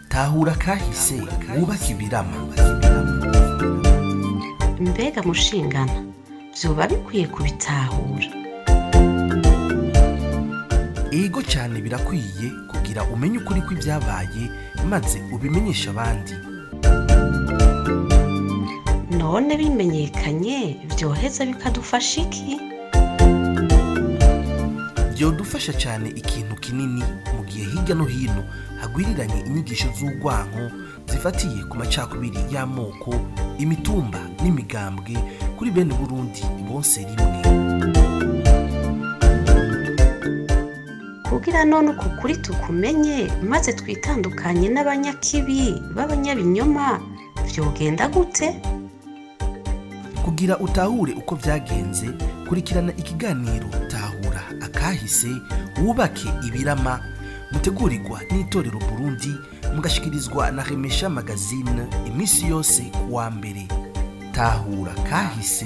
Tahura kahise wubake ibirama. Mbega mushingana vyoba bikwiye kubitahura? Ego cyane, birakwiye kugira umenye ukuri kw'ibyabaye maze ubimenyeshe abandi. None bimenyekanye vyoheza bikadufasha iki? Byodufasha cyane ikintu kinini mu gihe hirya no hino hagwiriranye inyigisho z'urwanko zifatiye ku macakubiri y'amoko, imitumba n'imigambwe kuri bene Burundi bonse rimwe. Kugira none uku kuri tukumenye maze twitandukanye n'abanyakibi b'abanyabinyoma vyogenda gute? Kugira utahure uko vyagenze, kurikirana ikiganiro Tahura akahise wubake ibirama, mutegurirwa n'Itorero Burundi, mugashikirizwa na Remesha Magazine iminsi yose kuwa mbere. Tahura kahise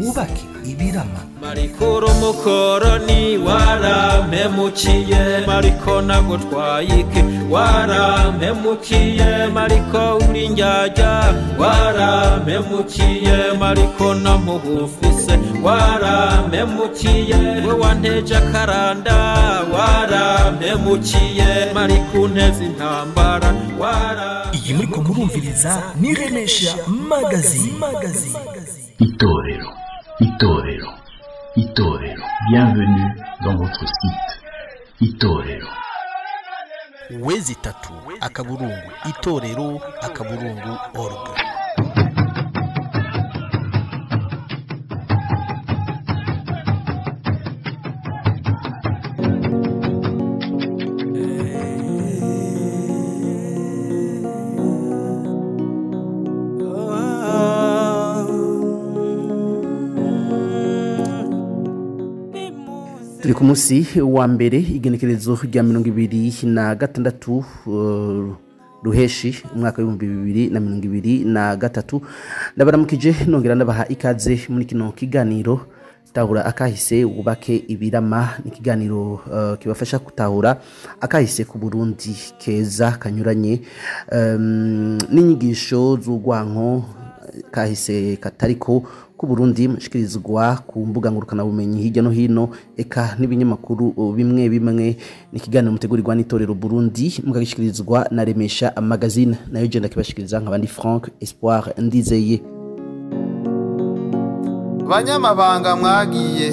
wubake ibirama. Mariko mukoroni warampemukiye, Mariko nagutwaye iki warampemukiye, Mariko uri njyajya warampemukiye, Mariko namuhufise warampemukiye, we wanteje akaranda warampemukiye, Mariko unteze intambara wara. Iyi muriko murumviriza ni Remesha Magazine. Itorero, Itorero, Itorero. Bienvenue dans votre site Itorero. www.itorero.org. Turi ku munsi wa mbere, igenekerezo rya 26 Ruheshi umwaka w'2023. Ndabaramukije nongera ndabaha ikaze muri kino kiganiro Tahura akahise wubake ibirama. Ni ikiganiro kibafasha gutahura akahise ku Burundi keza kanyuranye n'inyigisho z'urwanko kahise katariko ku Burundi, mushikirizwa ku mbuga ngurukana bumenyi hirya no hino eka n'ibinyamakuru bimwe bimwe. Ni ikiganiro mutegurirwa n'Itorero Burundi, mukagishikirizwa na Remesha Magazine, nayo je ndakibashikiriza nk'abandi Frank Espoir Ndizeye. Banyamabanga mwagiye,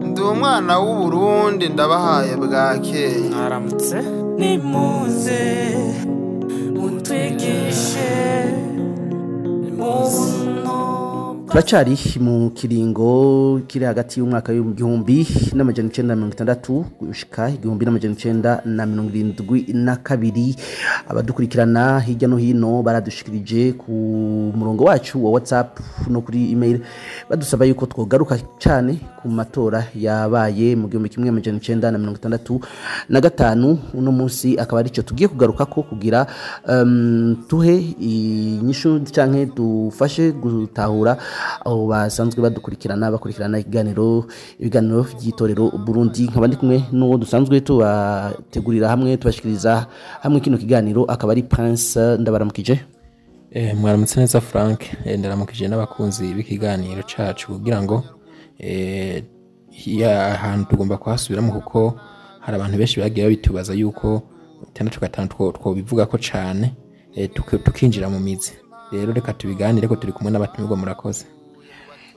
ndi umwana w'Uburundi ndabahaye bwakeye. Mwaramutse nimuze mutwigishe. Turacari mu kiringo kiri hagati y'umwaka w'1960 gushika 1972. Abadukurikirana hirya no hino baradushikirije ku murongo wacu wa WhatsApp no kuri email, badusaba yuko twogaruka cyane ku matora yabaye mu 1965. Uno munsi akaba arico tugiye kugaruka ko kugira tuhe inyishu canke dufashe gutahura aho basanzwe badukurikirana, bakurikirana ikiganiro ibiganiro by'Itorero Burundi. Nkaba ndi kumwe n'uwo dusanzwe tubategurira hamwe tubashikiriza hamwe kino kiganiro, akaba ari Prince. Ndabaramukije. Mwaramutse neza Frank, ndaramukije n'abakunzi b'ikiganiro cacu kugira ngo ahantu tugomba kuhasubiramo, kuko hari abantu benshi bagiye babitubaza yuko 65 twobivuga ko cane, tukinjira mu mizi. Rero reka tubiganire ko turi kumwe n'abatumirwa. Murakoze.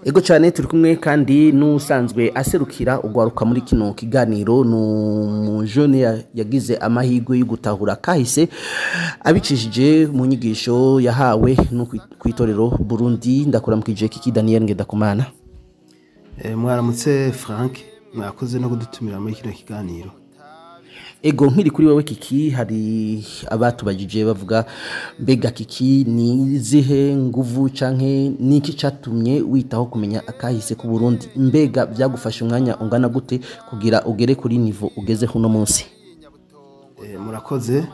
Ego cyane, turi kumwe kandi n'usanzwe aserukira ugwaruka muri kino kiganiro, n'umujene yagize amahirwe yo gutahura kahise abicishije mu nyigisho yahawe no kw'itorero Burundi. Ndakuramukije Kiki Daniel Ngendakumana. Mwaramutse Frank, mwakoze no kudutumira muri kino kiganiro. Ego, nkiri kuri wewe Kiki, hari abatubajije bavuga mbega Kiki ni zihe nguvu canke niki catumye witaho kumenya akahise ku Burundi? Mbega byagufasha umwanya ungana gute kugira ugere kuri niveau ugeze huno munsi? Murakoze.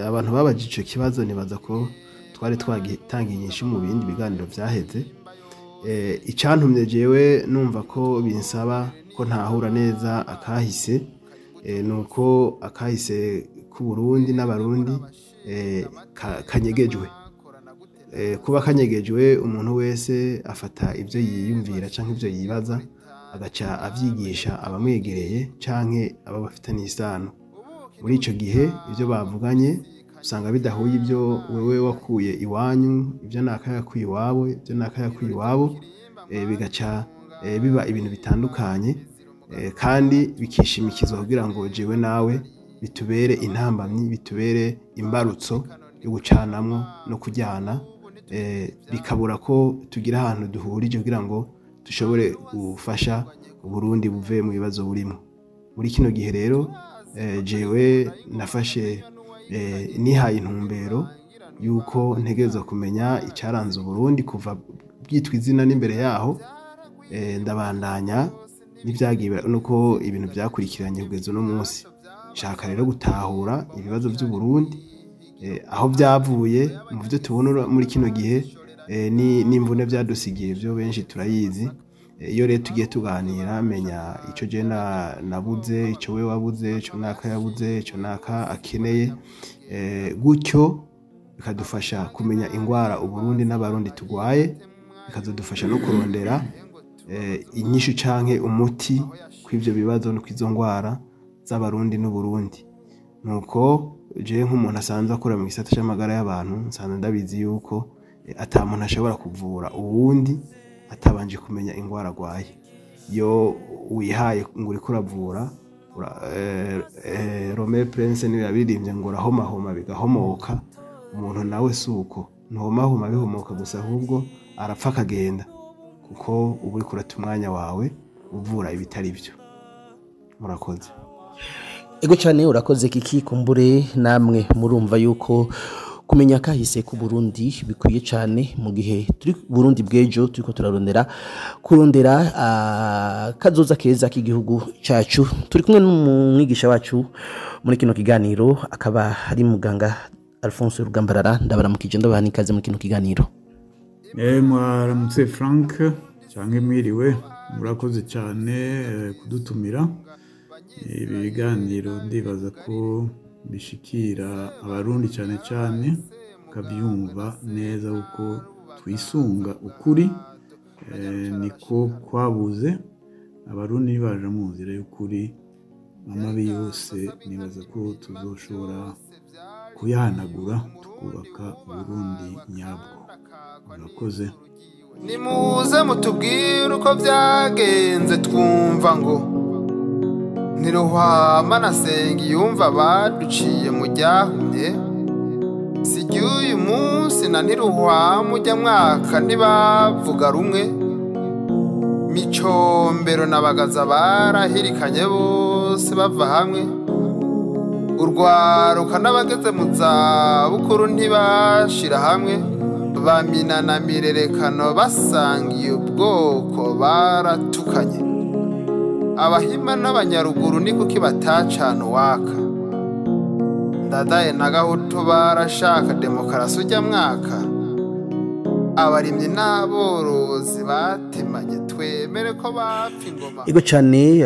Abantu babajije ico kibazo nibaza ko twari twagitangiye inyishu mu bindi biganiro vyaheze. Icyantumye jewe numva ko binsaba ko ntahura neza akahise, nuko akahise k'u Burundi n'abarundi kanyegejwe. Kuba kanyegejwe, umuntu wese afata ibyo yiyumvira canke ibyo yibaza, agaca avyigisha abamwegereye canke abo bafitanye isano. Muri ico gihe ibyo bavuganye usanga bidahuye, ibyo wewe wakuye iwanyu, ibyo naka yakuye iwabo, ibyo naka yakuye iwabo, bigaca biba ibintu bitandukanye, kandi bikishimikizwa kugira ngo jewe nawe bitubere intambamyi, bitubere imbarutso yo gucanamwo no kujyana, bikabura ko tugira ahantu duhurije kugira ngo dushobore gufasha Uburundi buve mu bibazo burimo muri kino gihe. Rero jewe nafashe, nihaye intumbero yuko ntegerezwa kumenya icyaranze Uburundi kuva bwitwa izina n'imbere yaho, ndabandanya n'ibyagiye nuko ibintu byakurikiranye kugeza uno munsi. Nshaka rero gutahura ibibazo by'Uburundi, aho byavuye, mu byo tubona muri kino gihe, n'imvune byadusigiye, byo benshi turayizi. Iyo rero tugiye tuganira, menya icyo je nabuze, icyo we wabuze, icyo naka yabuze, icyo naka akeneye, gutyo bikadufasha kumenya ingwara Uburundi n'abarundi tugwaye, bikazadufasha no kurondera inyishu canke umuti kw'ivyo bibazo no kw'izo ngwara z'abarundi n'Uburundi. Nuko je nk'umuntu asanzwe akora mu gisata c'amagara y'abantu, nsanzwe ndabizi yuko ata muntu ashobora kuvura uwundi atabanje kumenya ingwara agwaye. Iyo wihaye ngo uriko uravura, Rome Prince niwe yabiririmbye ngo urahomahoma bigahomoka. Umuntu nawe si uko, ntuhomahoma bihomoka gusa, ahubwo arapfa akagenda, kuko uba uriko urata umwanya wawe uvura ibitari byo. Murakoze. Ego cyane, urakoze Kiki. Kumbure namwe murumva yuko kumenya kahise ku Burundi bikwiye cyane mu gihe turi Burundi bw'ejo, turiko turarondera kurondera kazoza keza k'igihugu cyacu. Turi kumwe n'umwigisha wacu muri kino kiganiro, akaba ari muganga Alphonse Rugambarara. Ndabaramukije, ndabaha n'ikaze muri kino kiganiro. Mwaramutse Frank, cyangwa mwiriwe. Murakoze cyane kudutumira. Ibi biganiro ndibaza ko bishikira abarundi cyane cyane, bakabyumva neza, kuko twisunga ukuri, niko kwabuze. Abarundi nibaja mu nzira y'ukuri, amabi yose nibaza ko tuzoshobora kuyahanagura, tukubaka Uburundi nyabwo. Murakoze. Nimuze mutubwire uko byagenze. Twumva ngo ntiruhama na yumva baduciye mu ryahumye, si uyu munsi na ntiruhama ujya mwaka ntibavuga rumwe. Micombero na Bagaza barahirikanye bose bava hamwe, urwaruka n'abageze mu zabukuru ntibashira hamwe, bamina na mirerekano basangiye ubwoko baratukanye. Abahima n'abanyaruguru ni kuki batacana uwaka? Ndadaye na Gahutu barashaka demokarasi ujya mwaka, abarimyi n'aborozi batemanye, twemere ko bapfa ingoma. Ego cyane,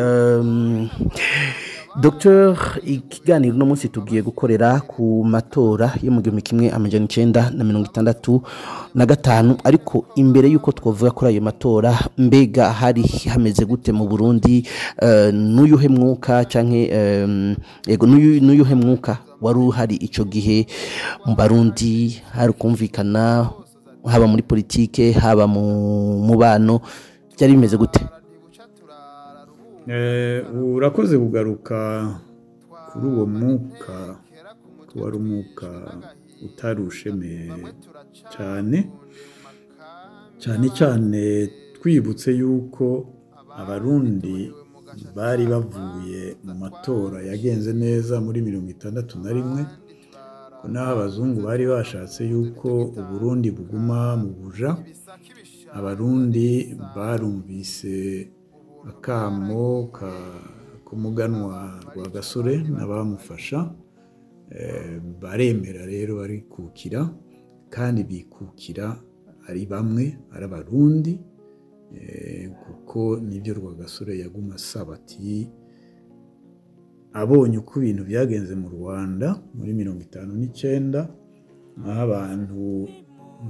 Dr. Ikiganiro uno munsi tugiye gukorera ku matora yo mu 1965, ariko imbere y'uko twavuga kuri ayo matora, mbega hari hameze gute mu Burundi? N'uyuhe mwuka canke yego, n'uyuhe mwuka wari uhari ico gihe mu Barundi? Hari kumvikana haba muri politike, haba mu mubano, byari bimeze gute? Urakoze kugaruka kuri uwo mwuka, ko wari umwuka utarushemeye cyane cyane cyane, twibutse yuko abarundi bari bavuye mu matora yagenze neza muri 61, ko naho abazungu bari bashatse yuko Uburundi buguma mu buja, abarundi barumvise akamo k'umuganwa Rwagasore n'abamufasha, baremera rero barikukira, kandi bikukira ari bamwe, ari abarundi. Kuko nibyo Rwagasore yaguma asaba, ati abonye uko ibintu byagenze mu Rwanda muri 59, aho abantu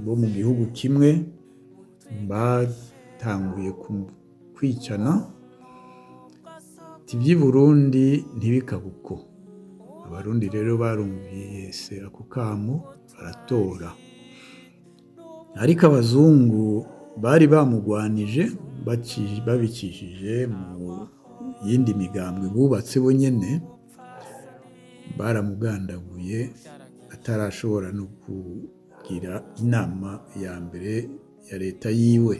bo mu gihugu kimwe batanguye kwicana, ati iby'i Burundi ntibikabe uko. Abarundi rero barumvise ako kamo baratora, ariko abazungu bari bamugwanije babicishije mu yindi migambwe bubatse bo nyene, baramugandaguye atarashobora no kugira inama ya mbere ya leta yiwe.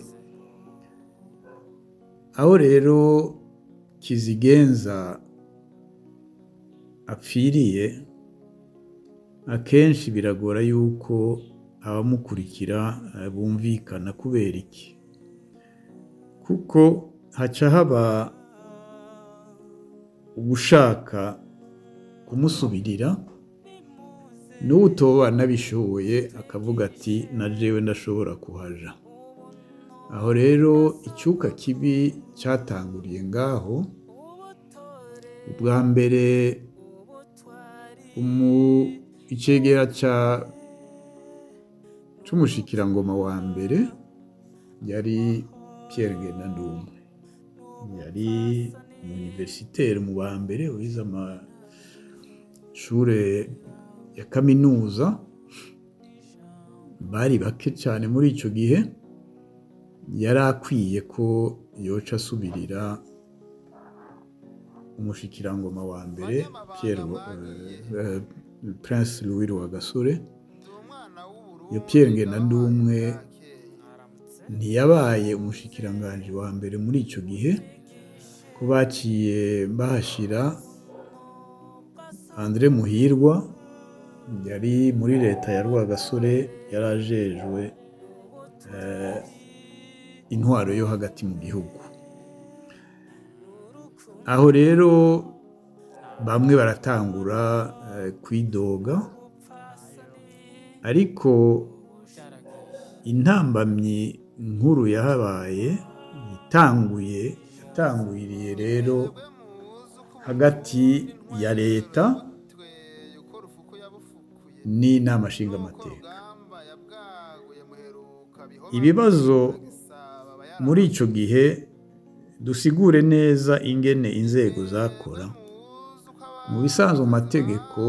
Aho rero Kizigenza apfiriye, akenshi biragora yuko abamukurikira bumvikana. Kubera iki? Kuko haca haba ugushaka kumusubirira, n'utoba nabishoboye akavuga ati na jewe ndashobora kuhaja. Aho rero icyuka kibi cyatanguriye ngaho. Ubwa mbere icegera c'umushikirangoma wa mbere yari Pierre Ngendandumwe, yari umu-universitaire mu ba mbere wize amashure ya kaminuza, bari bake cyane muri ico gihe. Yari akwiye ko yoca asubirira umushikirangoma wa mbere Pierre Prince Louis Rwagasore. Iyo Pierre Ngendandumwe ntiyabaye umushikiranganje wa mbere muri ico gihe, ko baciye bahashira André Muhirwa, yari muri leta ya Rwagasore, yarajejwe intwaro yo hagati mu gihugu. Aho rero bamwe baratangura kwidoga, ariko intambamyi nkuru yahabaye yatangwiriye rero hagati ya leta n'inama nshingamateka. Ibibazo muri ico gihe, dusigure neza ingene inzego zakora. Mu bisanzwe amategeko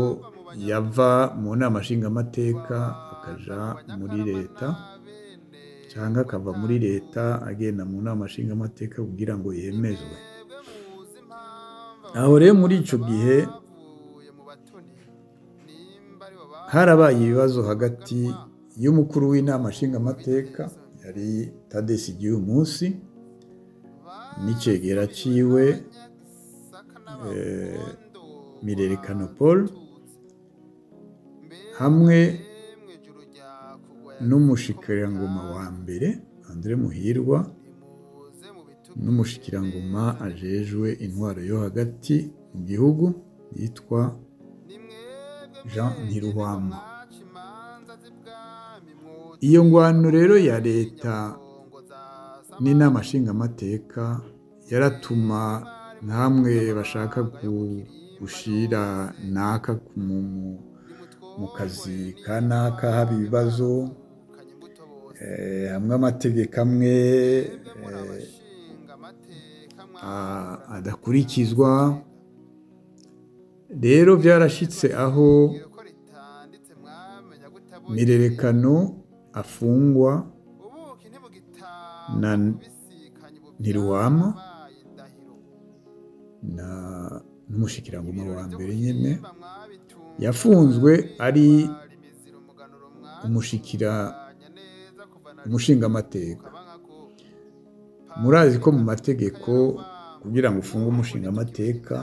yava mu nama nshingamateka akaja muri leta, cyangwa akava muri leta agenda mu nama nshingamateka kugira ngo yemezwe. Aho rero muri ico gihe harabaye ibibazo hagati y'umukuru w'inama nshingamateka yari Tadesi Giyumunsi n'icegera ciwe Mirerekano Paul, hamwe n'umushikirangoma wa mbere André Muhirwa, n'umushikirangoma ajejwe intwaro yo hagati mu gihugu yitwa Jean Ntiruhwama. Iyo ngwano rero ya leta n'inama nshingamateka yaratuma nkamwe bashaka gushira naka mu kazi kanaka haba ibibazo, hamwe amategeko amwe adakurikizwa. Rero byarashitse aho Mirerekano afungwa na Ntiruhwama na n'umushikirangoma wa mbere nyene, yafunzwe ari umushingamateka. Murazi ko mu mategeko kugira ngo ufunge umushingamateka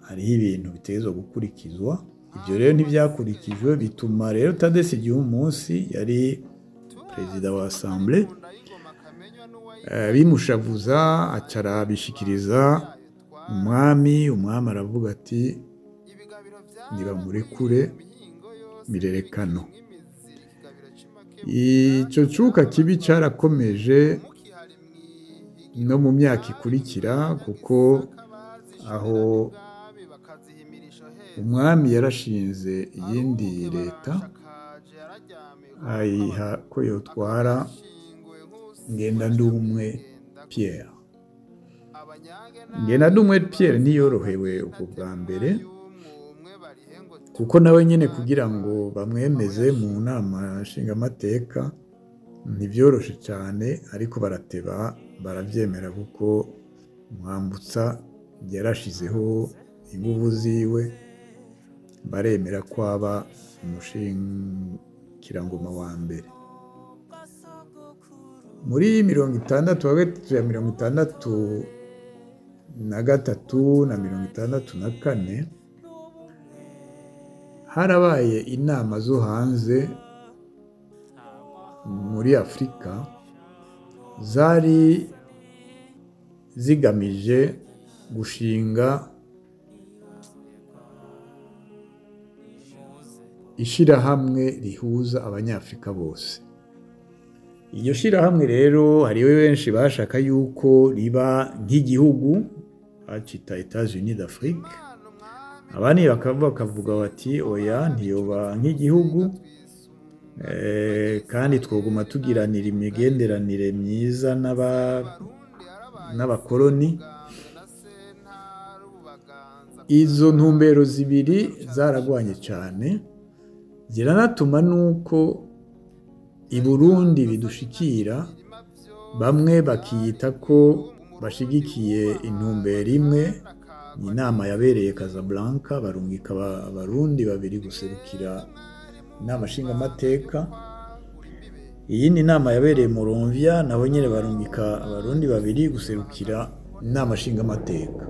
hariho ibintu bitezwa gukurikizwa. Ibyo rero ntibyakurikijwe, bituma rero Tadesi Giyumunsi yari perezida wa assemblée bimushavuza, acarabishikiriza umwami. Umwami aravuga ati nibamurekure Mirerekano. Icyo cuka kibi cyarakomeje No mu myaka ikurikira, kuko aho umwami yarashinze iyindi leta, ayiha ko yotwara Ngendandumwe Pierre. Ngendandumwe Pierre ntiyorohewe ubwo bwa mbere, kuko nawe nyine kugira ngo bamwemeze mu nama nshingamateka ntibyoroshe cyane, ariko barateba barabyemera, kuko Mwambutsa yarashizeho ingufu ziwe, baremera ko aba umushingirangoma wa mbere. Muri 60 hagati ya 63 na 64 harabaye inama zo hanze muri Afurika zari zigamije gushinga ishirahamwe rihuza Abanyafrika bose. Iryo shirahamwe rero hariho benshi bashaka yuko riba nk'igihugu bacita Etats-Unis d'Afrique, abandi bakavuga bati oya, ntiyoba nk'igihugu, kandi twoguma tugiranira imigenderanire myiza n'abakoloni. Izo ntumbero zibiri zaragwanye cyane, ziranatuma nuko i Burundi bidushikira bamwe bakiyita ko bashigikiye intumbero imwe. Inama yabereye Casablanca, barungika Abarundi babiri guserukira inama nshingamateka. Iyindi nama yabereye Moronvia, nabo nyene barungika Abarundi babiri guserukira inama nshingamateka.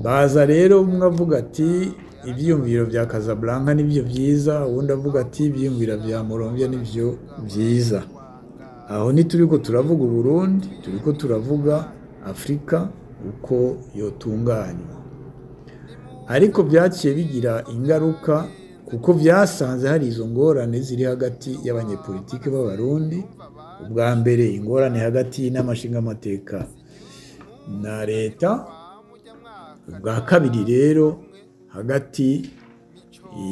Baza rero umwe avuga ati ivyiyumviro vya Casablanca nivyo vyiza, uwundi avuga ati ivyiyumviro vya Moronvia nivyo vyiza. Aho ntituriko turavuga Uburundi, turiko turavuga Afrika uko yotunganywa. Ariko byaciye bigira ingaruka, kuko byasanze hari izo ngorane ziri hagati y'abanyepolitike b'Abarundi. Ubwa mbere ingorane hagati y'inama nshingamateka na leta, ubwa kabiri rero hagati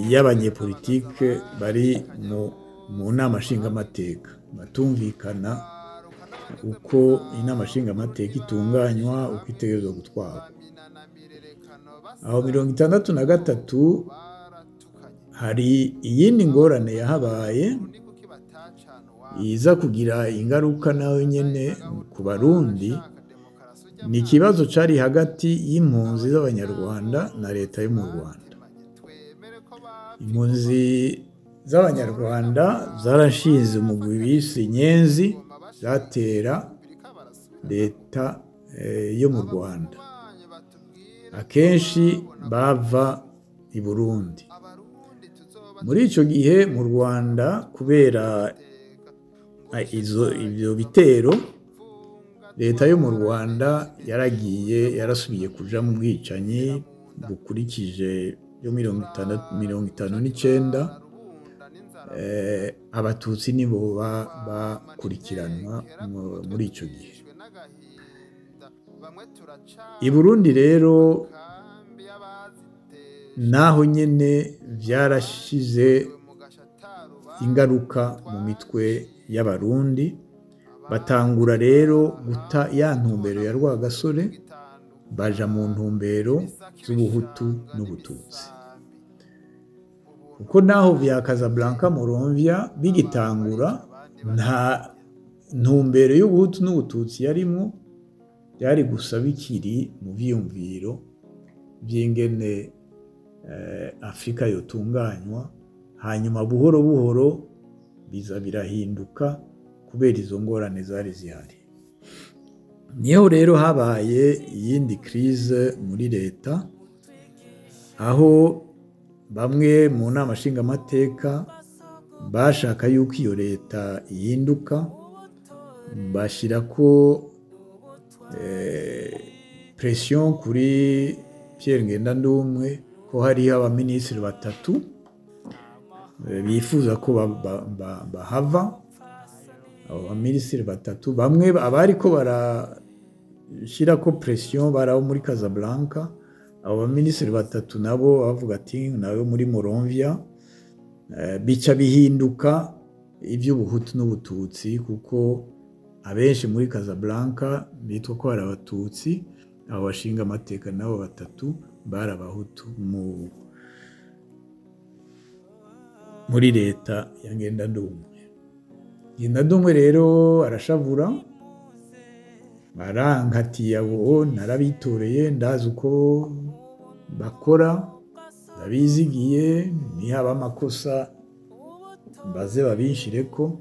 y'abanyepolitike bari mu nama nshingamateka batumvikana uko inama nshingamateka itunganywa, uko itegerezwa gutwarwa. Aho 63 hari iyindi ngorane yahabaye iza kugira ingaruka nayo nyene ku Barundi. Ni ikibazo cari hagati y'impunzi z'Abanyarwanda na leta yo mu Rwanda. Impunzi z'Abanyarwanda zarashinze umugwi bise Inyenzi, zatera leta yo mu Rwanda. Akenshi bava i Burundi. Muri ico gihe mu Rwanda, kubera ivyo bitero, leta yo mu Rwanda yaragiye yarasubiye kuja mu bwicanyi bukurikije yo 59. Abatutsi nibo bakurikiranwa muri ico gihe. I Burundi rero naho nyene vyarashize ingaruka mu mitwe y'Abarundi, batangura rero guta ya ntumbero ya Rwagasore, baja mu ntumbero z'ubuhutu n'ubututsi. Kuko naho vya Casablanca Moronvia bigitangura, nta ntumbero y'ubuhutu n'ubututsi yarimwo, byari gusa bikiri mu vyiyumviro vy'ingene Afrika yotunganywa. Hanyuma buhoro buhoro biza birahinduka kubera izo ngorane zari zihari. Niho rero habaye iyindi crise muri leta, aho bamwe mu nama nshingamateka bashaka yuko iyo leta ihinduka, bashirako pression kuri Pierre Ngendandumwe ko hariho abaminisitiri batatu bifuza ko bahava. Abo baminisitiri batatu, bamwe abariko barashyirako pression bari abo muri Casablanca, abo baminisitiri batatu nabo bavuga ati nabo muri Moronvia. Bica bihinduka iby'ubuhutu n'ubututsi, kuko abenshi muri Casablanca bitwa ko ari abatutsi, abo bashinga amateka nabo batatu bari abahutu muri leta ya Ngendandumwe. Ngendandumwe rero arashavura, arankatiye abo narabitoreye, ndazi uko bakora, ndabizigiye, nihaba amakosa baze babinshireko.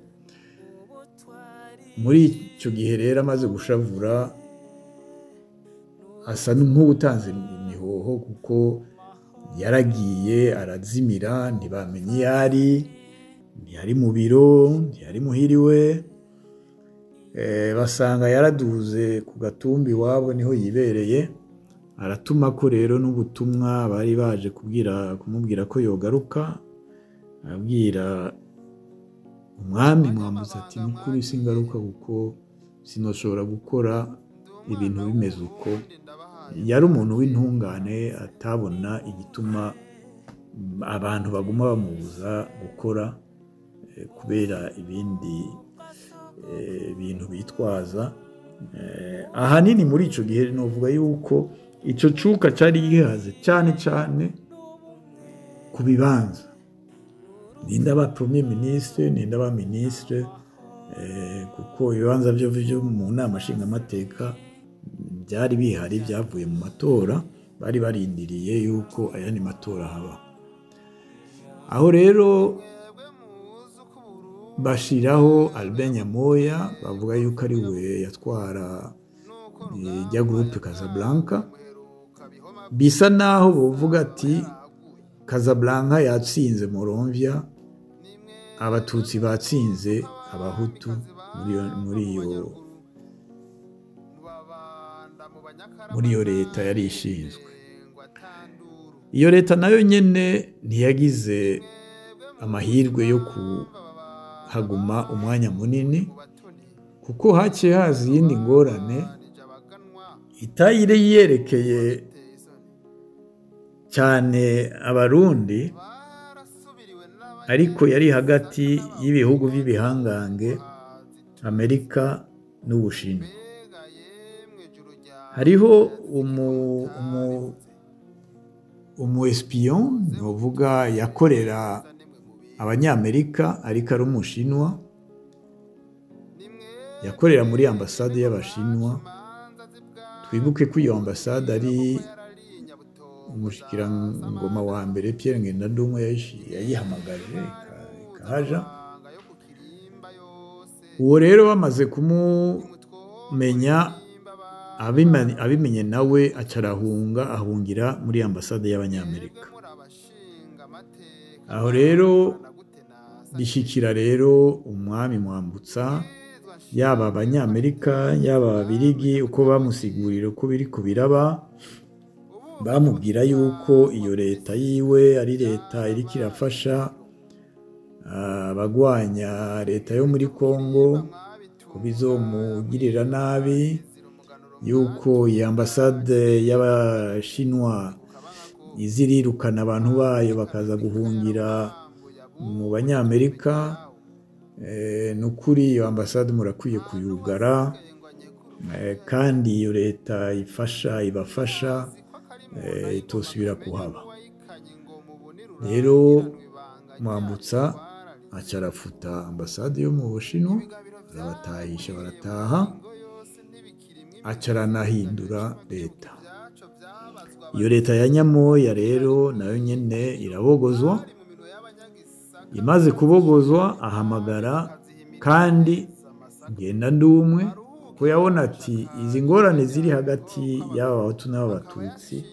Muri icyo gihe rero amaze gushavura asa nk'ubutanze imihoho, kuko yaragiye arazimira, ntibamenye iyo ari, ntiyari mu biro, ntiyari muhiriwe. Basanga yaraduze ku gatumbi iwabo niho yibereye. Aratuma ko rero n'ubutumwa bari baje kumubwira ko yogaruka, abwira umwami Mwambutsa ati nukuri singaruka kuko sinoshobora gukora ibintu bimeze uko. Yari umuntu w'intungane, atabona igituma abantu baguma bamubuza gukora kubera ibindi bintu bitwaza. Ahanini muri ico gihe novuga yuko ico cuka cari gihaze cyane cyane ku bibanza, ninda ba premier ministre, ninda ba ministre, kuko ibibanza byo mu nama nshingamateka byari bihari, byavuye mu matora, bari barindiriye yuko ayandi matora haba. Aho rero bashiraho Albert Nyamoya, bavuga yuko ari we yatwara ijya groupe Casablanca. Bisa naho bavuga ati Casablanca yatsinze Moronvia, abatutsi batsinze abahutu muri iyo leta yari ishinzwe. Iyo leta nayo nyene ntiyagize amahirwe yo kuhaguma umwanya munini, kuko haciye haza iyindi ngorane itayire yerekeye cyane abarundi, ariko yari hagati y'ibihugu by'ibihangange Amerika n'Ubushinwa. Hariho umu espion novuga yakorera abanyamerika, ariko ari umushinwa, yakorera muri ambasade y'abashinwa. Twibuke ko iyo ambasade ari umushikirangoma wa mbere Pierre Ngendandumwe yayihamagaje ikahaja. Uwo rero bamaze kumumenya, abimenye nawe acarahunga, ahungira muri ambasade y'abanyamerika. Aho rero bishikira rero umwami Mwambutsa, yaba abanyamerika yaba ababirigi, uko bamusigurira uko biri kubiraba, bamubwira yuko iyo leta yiwe ari leta iriko irafasha abagwanya leta yo muri Kongo, kubizomugirira nabi, yuko iyi ambasade y'abashinwa izirirukana abantu bayo bakaza guhungira mu banyamerika. Nukuri iyo ambasade murakwiye kuyugara, kandi iyo leta ifasha ibafasha itosubira kuhaba. Rero Mwambutsa acarafuta ambasade yo mu Bushinwa, arabatahisha barataha, acaranahindura leta. Iyo leta ya Nyamoya rero nayo nyene irabogozwa. Imaze kubogozwa ahamagara kandi Ngendandumwe, ko yabona ati izi ngorane ziri hagati y'aba Bahutu n'Abatutsi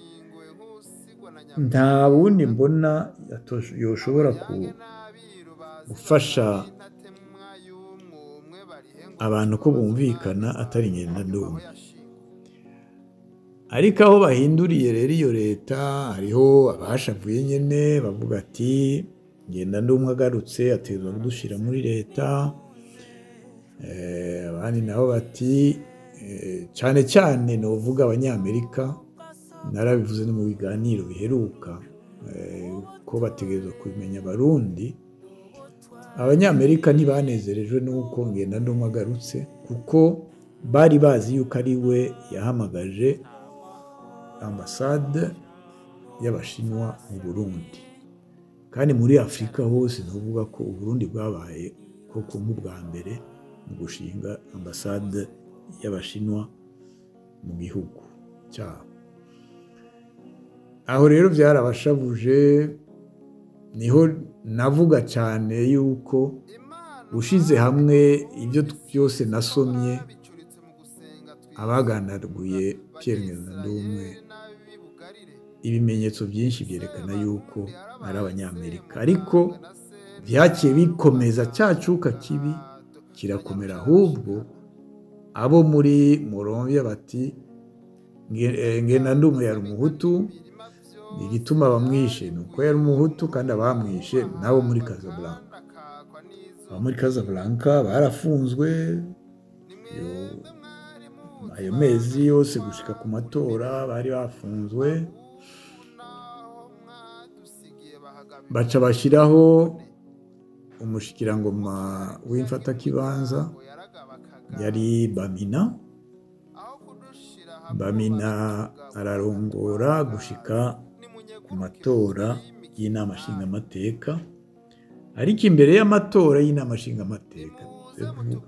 nta wundi mbona yoshobora gufasha abantu ko bumvikana atari Ngendandumwe. Ariko aho bahinduriye rero iyo leta, hariho abashavuye nyene bavuga ati Ngendandumwe agarutse ategerezwa kudushira muri leta. Abandi nabo bati cyane cyane novuga abanyamerika, narabivuze no mu biganiro biheruka ko bategerezwa kubimenya abarundi. Abanyamerika ntibanezerejwe n'uko Ngendandumwe agarutse, kuko bari bazi yuko ari we yahamagaje ambasade y'Abashinwa mu Burundi, kandi muri Afurika hose ntuvuga ko Uburundi bwabaye koko nk'ubwa mbere mu gushinga ambasade y'Abashinwa mu gihugu cyabo. Aho rero byarabashabuje. Niho navuga cyane yuko ushize hamwe ibyo byose nasomye, abaganaguye Pierre Ngendandumwe ibimenyetso byinshi byerekana yuko ari abanyamerika, ariko byakiye bikomeza cya cyuka kibi kirakomera. Ahubwo abo muri Muramvya bati Ngendandumwe yari umuhutu, igituma bamwishe ni uko yari umuhutu, kandi abamwishe nabo muri Casablanca. Abo muri Casablanca barafunzwe ayo mezi yose gushika ku matora, bari bafunzwe. Baca bashyiraho umushikirangoma w'imfatakibanza yari Bamina. Bamina ararongora gushika ku matora y'inama nshingamateka, ariko imbere y'amatora y'inama nshingamateka,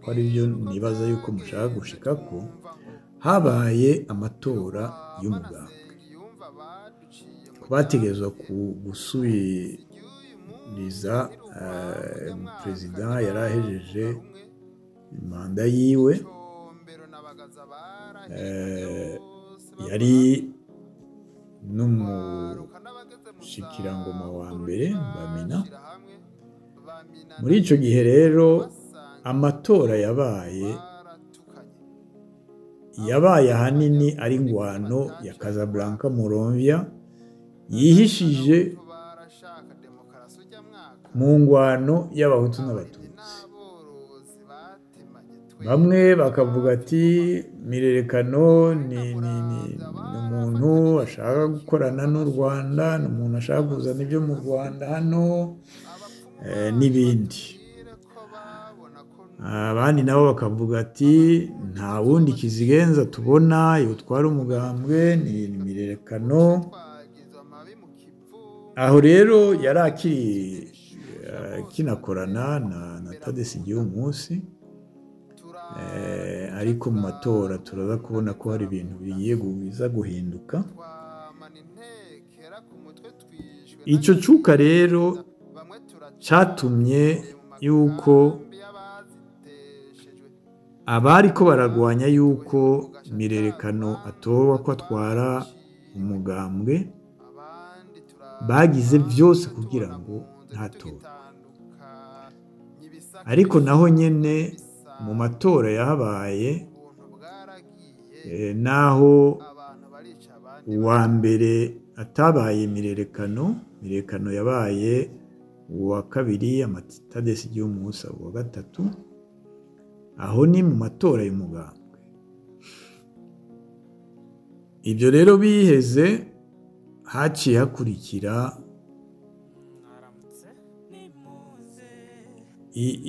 ko ari byo nibaza yuko mushaka gushika ko habaye amatora y'umugambwe, bategerezwa gusubiriza perezida yari ahejeje manda yiwe, yari n'umushikirangoma wa mbere Bamina. Muri ico gihe rero amatora yabaye ahanini ari ingwano ya Casablanca Muramvya yihishije mu ngwano y'abahutu n'abatutsi. Bamwe bakavuga ati Mirerekano ni umuntu ashaka gukorana n'u Rwanda, ni umuntu ashaka kuzana ibyo mu Rwanda hano n'ibindi. Abandi nabo bakavuga ati nta wundi kizigenza tubona yotwara umugambwe ni Mirerekano. Aho rero yari akiri kinakorana na Tadesi Gihumusi, ariko mu matora turaza kubona ko hari ibintu bigiye biza guhinduka. Icyo cuka rero cyatumye yuko abari ko baragwanya yuko Mirerekano atorwa ko atwara umugambwe bagize byose kugira ngo ntatorwe. Ariko naho nyene mu matora yahabaye, naho uwa mbere atabaye Mirerekano, Mirerekano yabaye uwa kabiri, Tadesi Gihumusi uwa gatatu. Aho ni mu matora y'umugambwe. Ibyo rero biheze, haciye hakurikira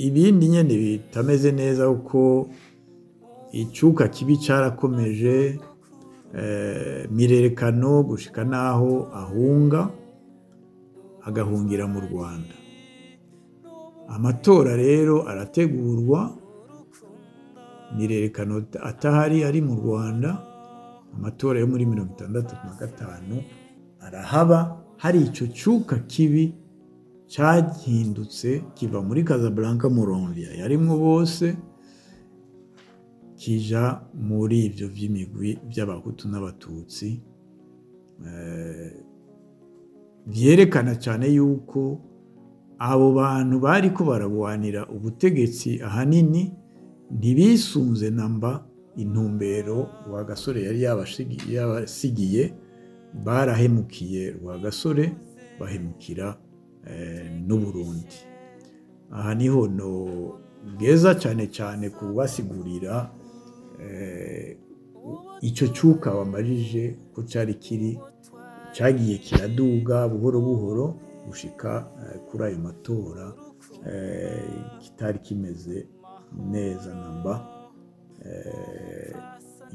ibindi nyene bitameze neza, uko icuka kibi cyarakomeje. Mirerekano gushika naho ahunga agahungira mu Rwanda. Amatora rero arategurwa, Mirerekano atahari ari mu Rwanda. Amatora yo muri 1965 arahaba, hari ico cuka kibi cyahindutse kiva muri Casablanca Muramvya yarimwo bose, kija muri ivyo vy'imigwi by'abahutu n'abatutsi. Vyerekana cyane yuko abo bantu bariko baragwanira ubutegetsi ahanini ntibisunze namba intumbero Rwagasore yari yabasigiye. Barahemukiye Rwagasore, bahemukira n'Uburundi. Aha niho no Nogeza cyane cyane kubasigurira icyo cyuka wambajije ko cyari kiri, cyagiye kiraduga buhoro buhoro gushika kuri ayo matora, kitari kimeze neza namba.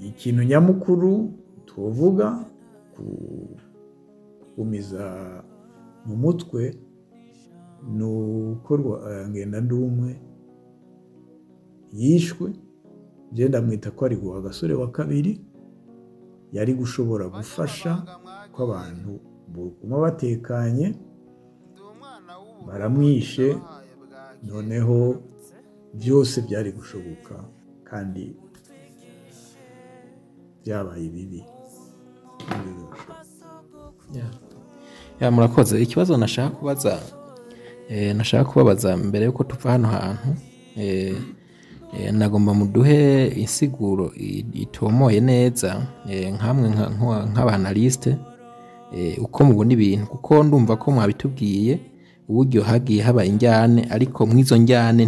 Ikintu nyamukuru tuvuga kugumiza mu mutwe ni uko Ngendandumwe yishwe. Genda mwita ko ari Rwagasore wa kabiri, yari gushobora gufasha ko abantu boguma batekanye, baramwishe, noneho byose byari gushoboka kandi byabaye bibi. Ya, murakoze. Ikibazo nashaka kubaza, nashaka kubabaza mbere yuko tuva hano hantu, nagomba muduhe insiguro itomoye neza, nkamwe nk'aba analyste, uko mubona ibintu, kuko ndumva ko mwabitubwiye uburyo hagiye haba injyane, ariko mw'izo njyane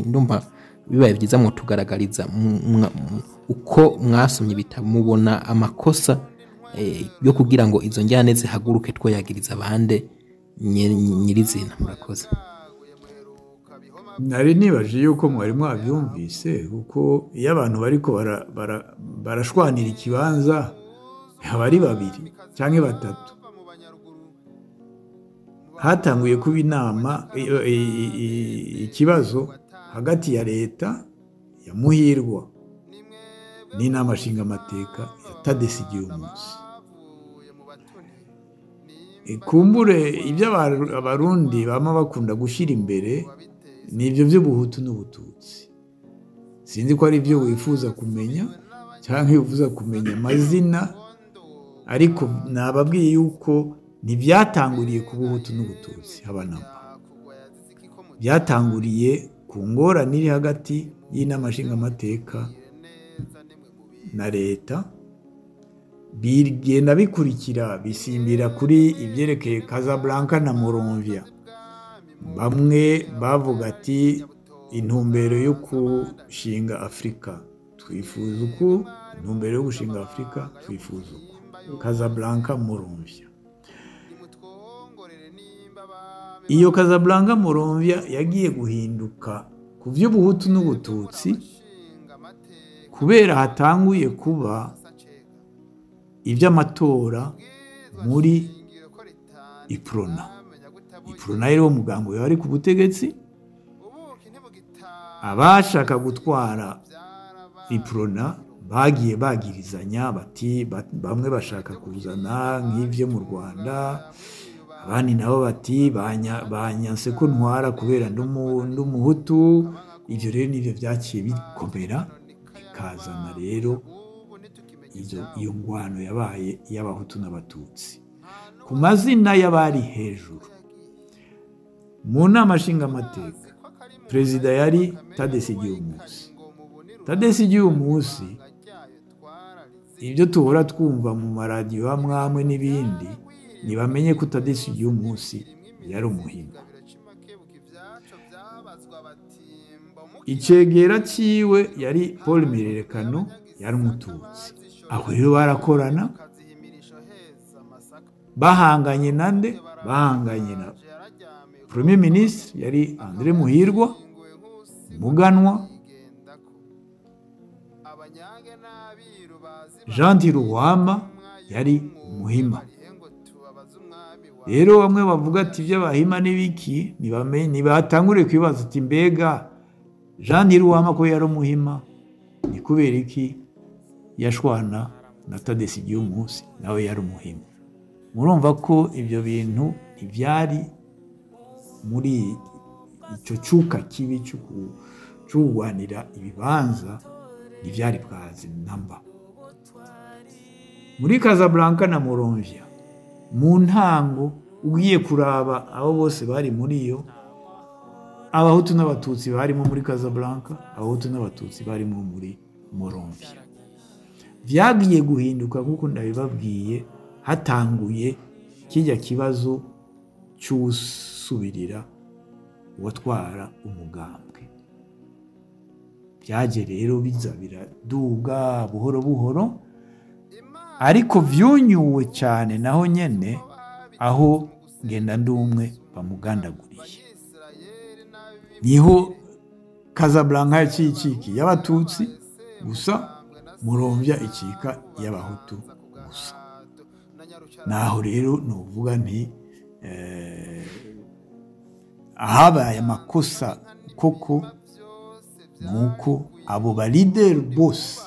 ndumva bibaye byiza mutugaragariza uko mwasomye ibitabo, mubona amakosa yo kugira ngo izo njyane zihaguruke, twoyagiriza abande nyirizina. Murakoze. Nari nibaje yuko mwari mwabyumvise, kuko iyo abantu bariko barashwanira ikibanza aba ari babiri cyangwa batatu. Hatanguye kuba inama, ikibazo hagati ya leta ya Muhirwa n'inama nshingamateka ya Tadesi Gihumusi. Kumbure ibyo Abarundi bama bakunda gushyira imbere ni ibyo by'ubuhutu n'ubututsi. Sinzi ko ari ibyo wifuza kumenya cyangwa wifuza kumenya amazina, ariko nababwiye yuko ntibyatanguriye ku buhutu n'ubututsi haba namba, byatanguriye ku ngorane iri hagati y'inama nshingamateka na leta, bigenda bikurikira bisimbira kuri ibyerekeye Casablanca na Monrovia. Bamwe bavuga ati intumbero yo gushinga Afrika twifuza uku, intumbero yo gushinga Afrika twifuza uku, Casablanca Monrovia. Iyo Casablanca Monrovia yagiye guhinduka ku by'ubuhutu n'ubututsi kubera hatanguye kuba iby'amatora muri Iprona. Iprona yari umugambi wari ku butegetsi, abashaka gutwara Iprona bagiye bagirizanya bati bamwe bashaka kuzana nk'ivyo mu Rwanda, abandi nabo bati banyanse ko ntwara kubera ndumuhutu. Ivyo rero nivyo vyaciye bikomera bikazana rero iyo ngwano yabaye y'abahutu n'abatutsi ku mazina y'abari hejuru. Mu nama nshingamateka perezida yari Tadesi Gihumusi. Tadesi Gihumusi, ibyo tuhora twumva mu maradiyo amwe amwe n'ibindi, ntibamenye ko Tadesi Gihumusi yari umuhima. Icegera ciwe yari Paul Mirerekano, yari umututsi. Aho rero barakorana, bahanganye nande? Bahanganye na Premier Ministre yari André Muhirwa Muganwa, Jean Ntiruhwama yari umuhima. Rero bamwe bavuga ati iby'abahima n'ibiki, ntibatangure kwibaza ati mbega Jean Ntiruhwama ko yari umuhima, ni kubera iki yashwana na Tadesi Gihumusi nawe yari umuhima? Murumva ko ibyo bintu ntibyari muri icyo cyuka kibi cyo kurwanira ibibanza, ntibyari bwazi namba. Muri Casablanca na Monrovia, mu ntango ugiye kuraba abo bose bari muri yo, abahutu n'abatutsi barimo muri Casablanca, abahutu n'abatutsi barimo muri Monrovia. Vyagiye guhinduka kuko ndabibabwiye, hatanguye kijya kibazo cy'usubirira uwatwara umugambwe. Byaje rero biza biraduga buhoro buhoro, ariko vyunyuwe cyane naho nyene aho Ngendandumwe bamugandaguriye. Niho Casablanca yaciciki y'abatutsi gusa, Muramvya icika y'abahutu gusa. Naho rero nuvuga nti ahabaye amakosa koko nuko abo ba leader bose,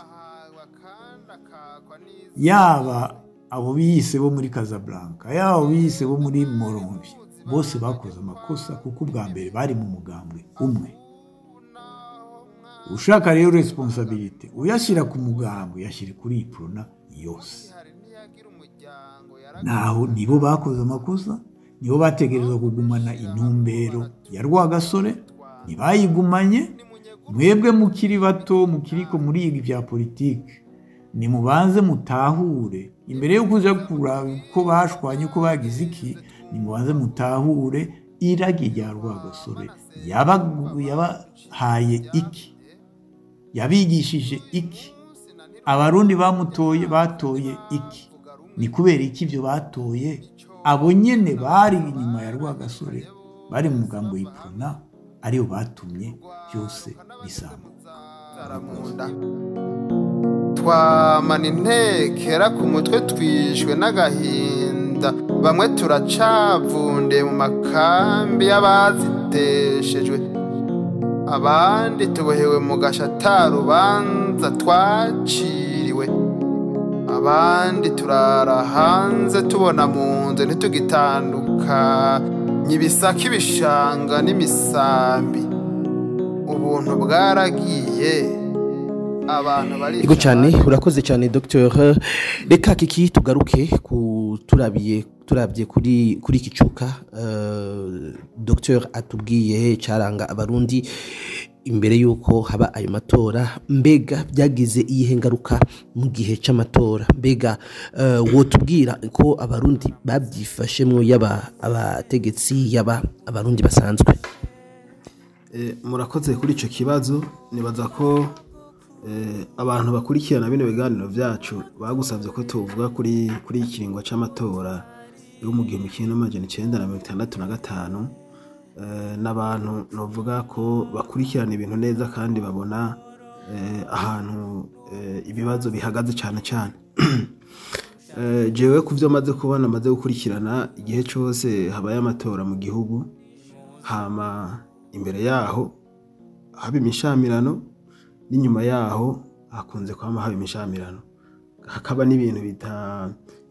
yaba abo biyise bo muri Casablanca, yaba abo biyise bo muri Muramvya, bose bakoze amakosa kuko ubwa mbere bari mu mugambwe umwe. Ushaka rero responsabilité uyashyira ku mugambwe, uyashyira kuri Iprona yose. Naho nibo bakoze amakosa, nibo bategerezwa kugumana intumbero ya Rwagasore, ntibayigumanye. Mwebwe mukiri bato, mukiriko muriga ibya politike, nimubanze mutahure imbere yo kuja kuraba ko bashwanye, ko bagize iki, nimubanze mutahure iragi rya Rwagasore yabahaye iki, yabigishije iki, abarundi bamutoye batoye iki, ni kubera iki ibyo batoye. Abo nyene bari inyuma ya Rwagasore, bari mu mugambo w'Iprona, ariyo batumye byose bisambuka. Twamana intekera ku mutwe, twishwe n'agahinda, bamwe turacavunde mu makambi y'abaziteshejwe, abandi tubohewe mu gashatarubanza twaciriwe, abandi turara hanze tubona mu nzu ntitugitandukanye ibisaka ibishanga n'imisambi. Ubuntu bwaragiye, abantu bari. Ego cyane, urakoze cyane Dr. Reka kiki tugaruke ku turabiye turabye kuri iki cuka Dr atubwiye caranga abarundi imbere yuko haba ayo matora. Mbega byagize iyihe ngaruka mu gihe c'amatora? Mbega wotubwira ko abarundi babyifashemwo, yaba abategetsi yaba abarundi basanzwe? Murakoze kuri ico kibazo. Nibaza ko abantu bakurikirana bino biganiro vyacu bagusavye ko tuvuga kuri ikiringo c'amatora yo mu 1965, n'abantu novuga ko bakurikirana ibintu neza kandi babona ahantu ibibazo bihagaze cyane cyane. Jewe kuvyo maze kubona, maze gukurikirana igihe cyose habaye amatora mu gihugu, hama imbere yaho haba imishamirano, n'inyuma yaho hakunze kwama haba imishamirano, hakaba n'ibintu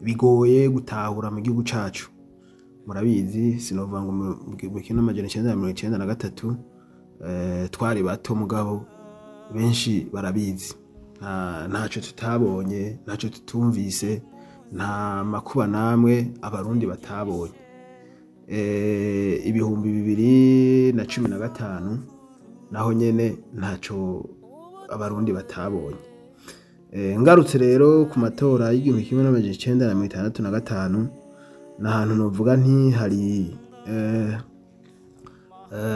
bigoye gutahura mu gihugu cacu. Murabizi, sinovuga ngo mu 1993 twari bato, mugabo benshi barabizi, ntaco tutabonye, ntaco tutumvise, nta makuba namwe abarundi batabonye. 2015 naho nyene ntaco abarundi batabonye. Ngarutse rero ku matora y'1965, nahantu novuga nti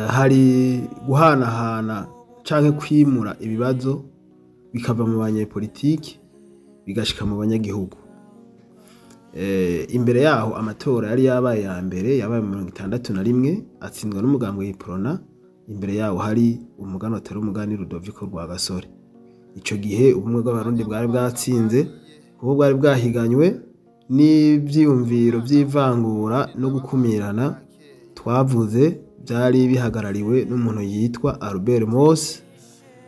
hari guhanahana canke kwimura ibibazo bikava mu banyepolitiki bigashika mu banyagihugu. Imbere yaho amatora yari yabaye ya mbere yabaye mu 1961 atsindwa n'umugambwe w'Iprona. Imbere yaho hari umugano atari umugani Rudoviko Rwagasore. Ico gihe ubumwe bw'abarundi bwari bwatsinze, kuko bwari bwahiganywe n'ivyiyumviro vy'ivangura no gukumirana twavuze byari bihagarariwe n'umuntu yitwa Albert Mose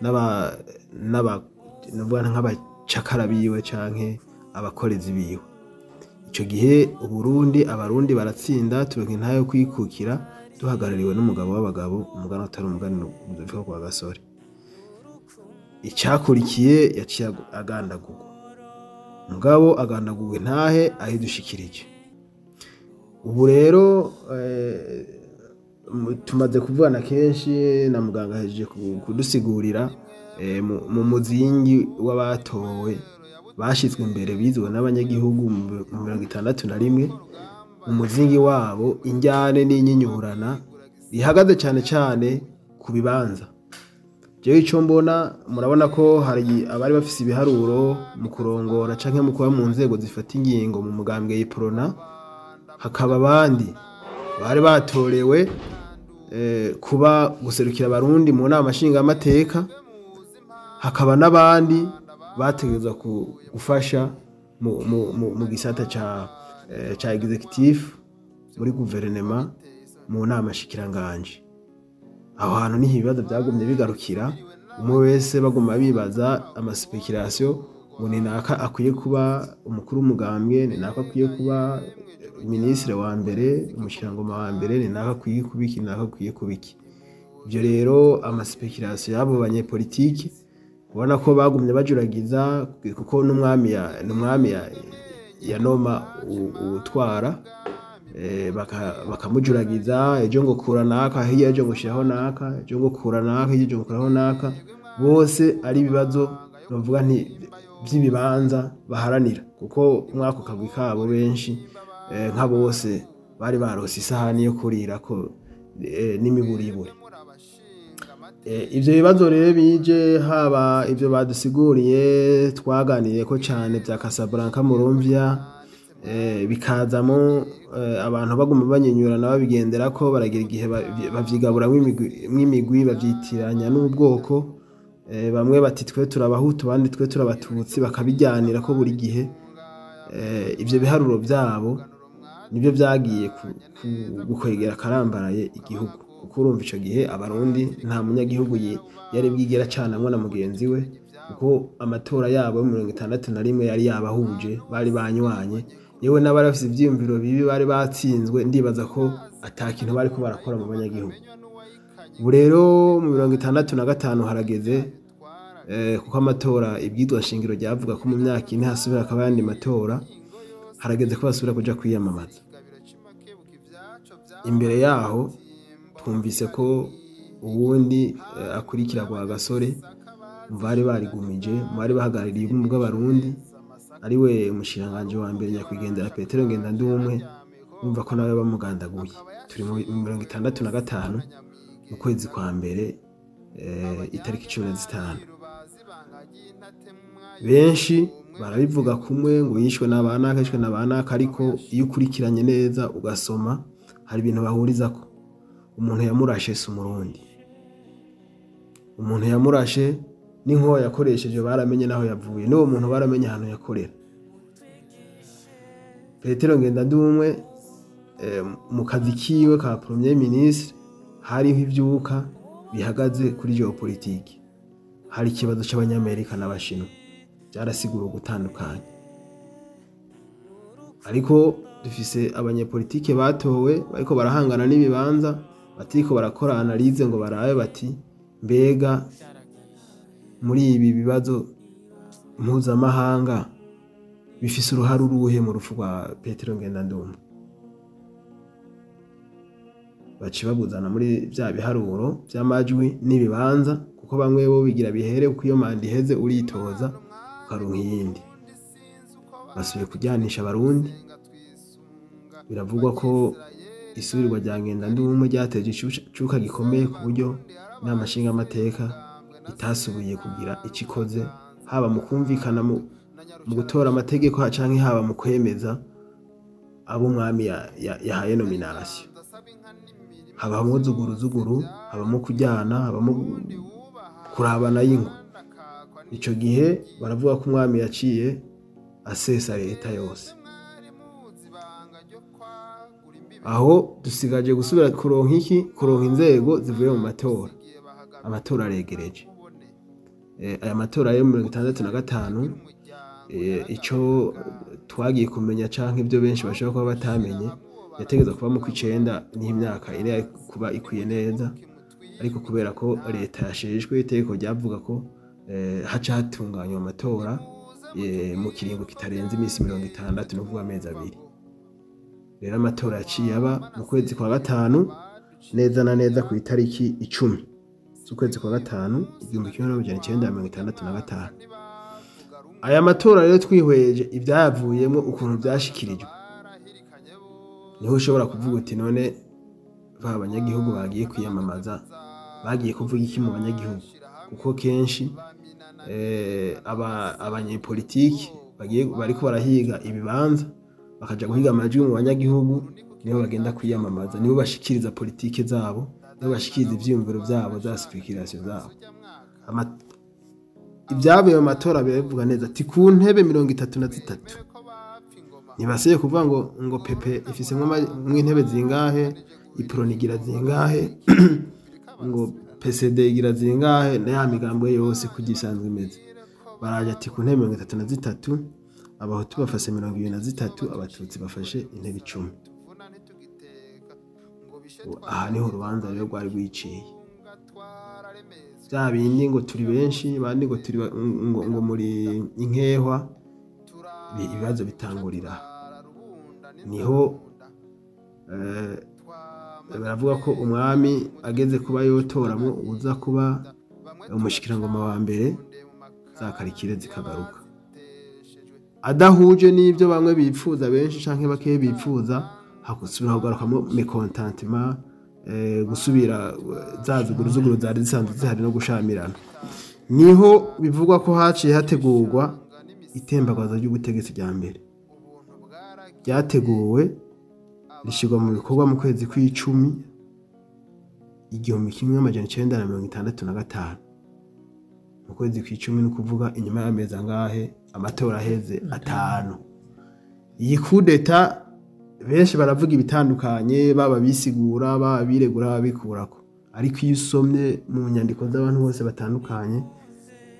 n'aba nk'abacakara biwe canke abakorezi biwe. Ico gihe Uburundi abarundi baratsinda, turonka intahe yo kwikukira duhagarariwe n'umugabo w'abagabo, umugani atari umugani Rudoviko Rwagasore. Icyakurikiye yaciye agandagurwa, mugabo agandagurwa intahe ahidushikirije. Ubu rero tumaze kuvugana kenshi na muganga ahejeje kudusigurira mu muzingi w'abatowe bashizwe imbere bizwe n'abanyagihugu mu 1961, umuzingi wabo injyane n'inyinyurana ihagaze cyane cyane ku bibanza. Jewe ico mbona, murabona ko hari abari bafise ibiharuro mu kurongora canke mu kuba mu nzego zifata ingingo mu mugambwe y'Iprona, hakaba abandi bari batorewe kuba guserukira abarundi mu nama nshingamateka, hakaba n'abandi bategerezwa gufasha mu gisata ca executive muri guverinema mu nama nshikiranganje. Aho hantu niho ibibazo byagumye bigarukira, umwe wese baguma bibaza amaspekulation ngo ni naka akwiye kuba umukuru w'umugambwe, ni naka akwiye kuba minisitiri wa mbere, umushirangoma wa mbere, ni naka akwiye kuba iki, ni naka akwiye kuba iki. Ibyo rero amaspekulation y'abo banyepolitiki ubona ko bagumye bajuragiza, kuko n'umwami ya noma utwara, bakamujuragiza ejo ngo kura naka, hirya ejo ngo shiraho naka, ejo ngo kura naka, hirya ejo ngo kuraho naka. Bose ari ibibazo bavuga nti by'ibibanza baharanira, kuko mwako kagwi kabo benshi nka bose bari barose isahani yo kurira ko n'imiburiburi. Ivyo bibazo rero bije, haba ivyo badusiguriye twaganiriye ko cane bya Casablanca Murumvya, bikazamo abantu baguma banyenyurana babigendera ko baragira igihe bavyigaburamwo imigwi bavyitiranya n'ubwoko, bamwe bati twe turabahutu abandi twe turabatutsi, bakabijyanira ko buri gihe. Ivyo biharuro byabo nibyo byagiye gukwegera karambaraye igihugu, kuko urumva ico gihe abarundi nta munyagihugu yari bwigera canamwe na mugenzi we, kuko amatora yabo yo 61 yari yabahuje, bari banywanye, yewe n'abari bafise ivyiyumviro bibi bari batsinzwe. Ndibaza ko ata kintu bariko barakora mu banyagihugu. Ubu rero mu 65 harageze, kuko amatora ibyitwa nshingiro ryavuga ko mu myaka ine hasubira akaba yandi matora, harageze ko basubira kuja kwiyamamaza. Imbere yaho twumvise ko uwundi akurikira kwa Gasore bari barigumije, bari bahagarariye ubumwe bw'abarundi, ari we umushiranganje wa mbere nyakwigendera Petero Ngendandumwe, umva ko nawe bamugandaguye. Turi mu 65 mu kwezi kwa mbere, itariki 15. Benshi barabivuga kumwe ngo yishwe n'abanaka, yishwe n'abanaka, ariko iyo ukurikiranye neza ugasoma hari ibintu bahurizako. Umuntu yamurashe si umurundi, umuntu yamurashe n'inkoho yakoresheje baramenye naho yavuye, n'uwo muntu baramenye ahantu yakorera. Petero Ngendandumwe mu kazi kiwe ka premier ministre hariho ivyuka bihagaze kuri geopolitique, hari ikibazo c'abanyamerika n'abashinwa byarasigura gutandukanya. Ariko dufise abanyepolitike batowe bariko barahangana n'ibibanza, batiriko barakora analyse ngo barabe bati mbega muri ibi bibazo mpuzamahanga bifise uruhare uruhe mu rupfu rwa Petero Ngendandumwe. Baci babuzana muri bya biharuro by'amajwi n'ibibanza, kuko bamwe bo bigira bihere uko iyo manda iheze uritoza ukaronka iyindi. Basubiye kujyanisha abarundi, biravugwa ko isubirwa rya Ngendandumwe ryateje icuka gikomeye ku buryo inama nshingamateka itasubiye kugira ico ikoze, haba mu kumvikana mu gutora amategeko canke haba mu kwemeza abo umwami yahaye nomination. Habamo zuguruzuguru, habamo kujyana, habamo kurabana y'ingwe. Ico gihe baravuga ko umwami yaciye asesa leta yose. Aho dusigaje gusubira kuronka iki, kuronka inzego zivuye mu matora. Amatora aregereje. Aya matora yo 65, ico twagiye kumenya canke ibyo benshi bashobora kuba batamenye, yategeza kuba mu kwicenda n'imyaka ine kuba ikwiye neza, ariko kubera ko leta yashejwe itegeko ryavuga ko haca hatunganywa amatora mu kiringo kitarenze iminsi 60, no kuvuga amezi abiri. Rero amatora yaciye aba mu kwezi kwa gatanu neza na neza ku itariki 10 z'ukwezi kwa gatanu 1965. Aya matora rero twihweje ibyayavuyemo ukuntu byashikirijwe, niho ushobora kuvuga uti none ba banyagihugu bagiye kwiyamamaza bagiye kuvuga iki mu banyagihugu? Kuko kenshi abanyepolitiki bagiye bariko barahiga ibibanza, bakaja guhiga amajwi mu banyagihugu, nibo bagenda kwiyamamaza, nibo bashikiriza politike zabo, nibo bashikiriza ivyiyumviro vyabo, za spéculation zabo. Ibyavuye mu matora birabivuga neza ati ku ntebe 33, ntibasiye kuvuga ngo PP ifisemwo intebe zingahe, Uprona igira zingahe, ngo PSD igira zingahe, na ya migambwe yose kugira isanzwe imeze. Baraje ati ku ntebe 33, Abahutu bafashe 23, Abatutsi bafashe intebe 10. Aha niho urubanza rero rwari rwiciye. Bya bindi ngo turi benshi, bandi ngo turi ngo muri inkehwa, ibibazo bitangurira niho. Baravuga ko umwami ageze kuba yotoramo uza kuba umushikirangoma wa mbere, za karikire zikagaruka adahuje n'ibyo bamwe bipfuza, benshi canke bake bipfuza, hakusubira kugarukamo mécontentement, gusubira za zuguruzuguru zari zisanzwe zihari no gushamirana. Niho bivugwa ko haciye hategurwa itembagaza ry'ubutegetsi rya mbere, ryateguwe rishyirwa mu bikorwa mu kwezi kw'icumi 1965. Mu kwezi kw'icumi, ni ukuvuga inyuma y'amezi angahe amatora aheze? 5. Iyi kudeta benshi baravuga ibitandukanye, baba bisigura, baba biregura, baba bikurako, ariko iyo usomye mu nyandiko z'abantu bose batandukanye,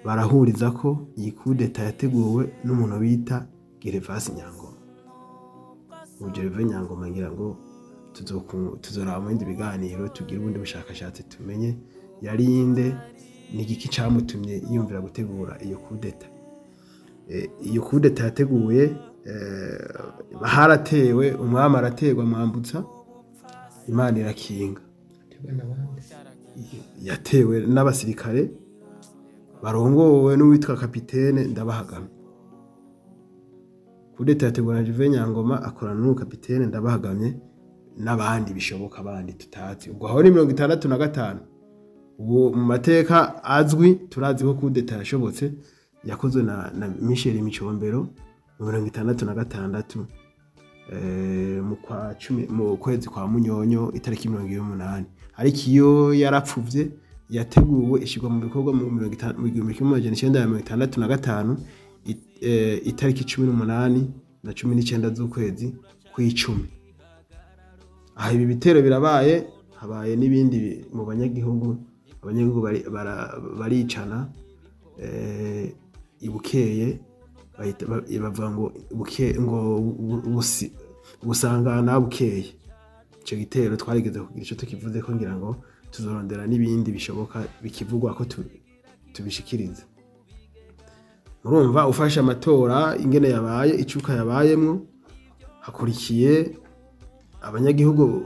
barahuriza ko iyi kudeta yateguwe n'umuntu bita Gervas Nyangoma. Ubu Gervais Nyangoma, ngira ngo tuzoraba mu bindi biganiro, tugire ubundi bushakashatsi, tumenye yari inde, ni igiki camutumye yiyumvira gutegura iyo kudeta. Iyo kudeta yateguye, haratewe umwami, arategwa Mwambutsa, Imana irakinga. Yatewe n'abasirikare barongowe n'uwitwa kapitene Ndabahagamye. Kudeta yateguwe na Gervais Nyangoma akorana n'uwo kapitene Ndabahagamye n'abandi bishoboka abandi tutazi. Ubwo aho ni 65. Ubu mu mateka azwi turazi ko kudeta yashobotse, yakozwe na Michel Micombero mu 66, mu kwa 10, mu kwezi kwa Munyonyo, itariki 28. Ariko iyo yarapfuvye, yateguwe ishyirwa mu bikorwa mu 50, mu 1965, itariki 18 na 19 z'ukwezi kw'icumi. Aha ibi bitero birabaye, habaye n'ibindi mu banyagihugu, abanyagihugu baricana. Ibukeye bahita bavuga ngo buke ngo busangana bukeye. Ico gitero twarigeze kugira ico tukivuze ko, ngira ngo tuzorondera n'ibindi bishoboka bikivugwa ko tubishikirize. Murumva ufashe amatora ingene yabaye, icuka yabayemwo, hakurikiye abanyagihugu,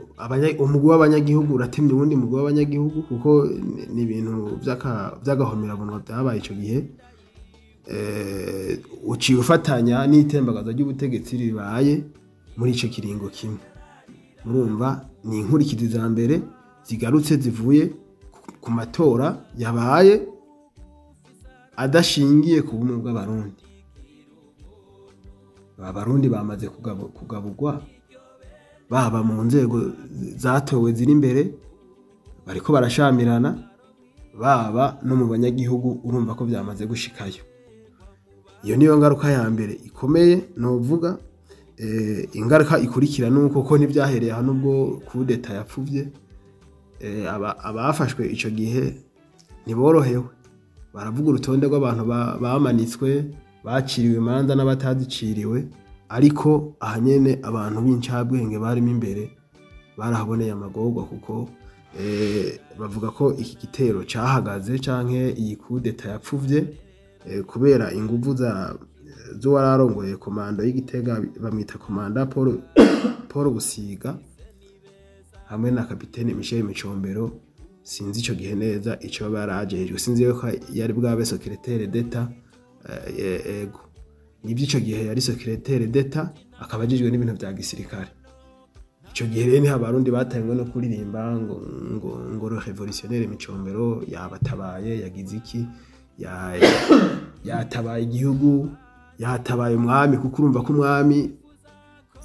umugwi w'abanyagihugu uratemye uwundi mugwi w'abanyagihugu, kuko ni ibintu vy'agahomerabunwa vyabaye ico gihe. Uciye ufatanya n'itembagaza ry'ubutegetsi ribaye muri ico kiringo kimwe. Murumva ni inkurikizi za mbere zigarutse zivuye ku matora yabaye adashingiye ku bumwe bw'Abarundi. Abarundi bamaze kugaburwa, baba mu nzego zatowe ziri imbere bariko barashamirana, baba no mu banyagihugu, urumva ko byamaze gushikayo. Iyo niyo ngaruka ya mbere ikomeye novuga. Ingaruka ikurikira nuko ko ntibyahereye hano, ubwo kudeta yapfuvye, abafashwe ico gihe ntiborohewe. Baravuga urutonde rw'abantu bamanitswe, baciriwe imanza n'abataziciriwe, ariko ahanyene abantu b'incabwenge barimo imbere barahaboneye amagorwa, kuko bavuga ko iki gitero cahagaze canke iyi kudeta yapfuvye kubera inguvu za z'uwararongoye komando y'Igitega, bamwita komanda Paul Busiga, hamwe na kapitene Michel Micombero. Sinzi ico gihe neza ico barajejwe, sinzi yuko yari bwabe secrétaire d'État. Ego, nibyo, ico gihe yari secrétaire d'État, akaba ajejwe n'ibintu vya gisirikare. Ico gihe rero niho Abarundi batanguye no kuririmba ngo ngo ngo le révolutionnaire Micombero yabatabaye, yagize iki, yatabaye igihugu, yatabaye umwami, kuko urumva ko umwami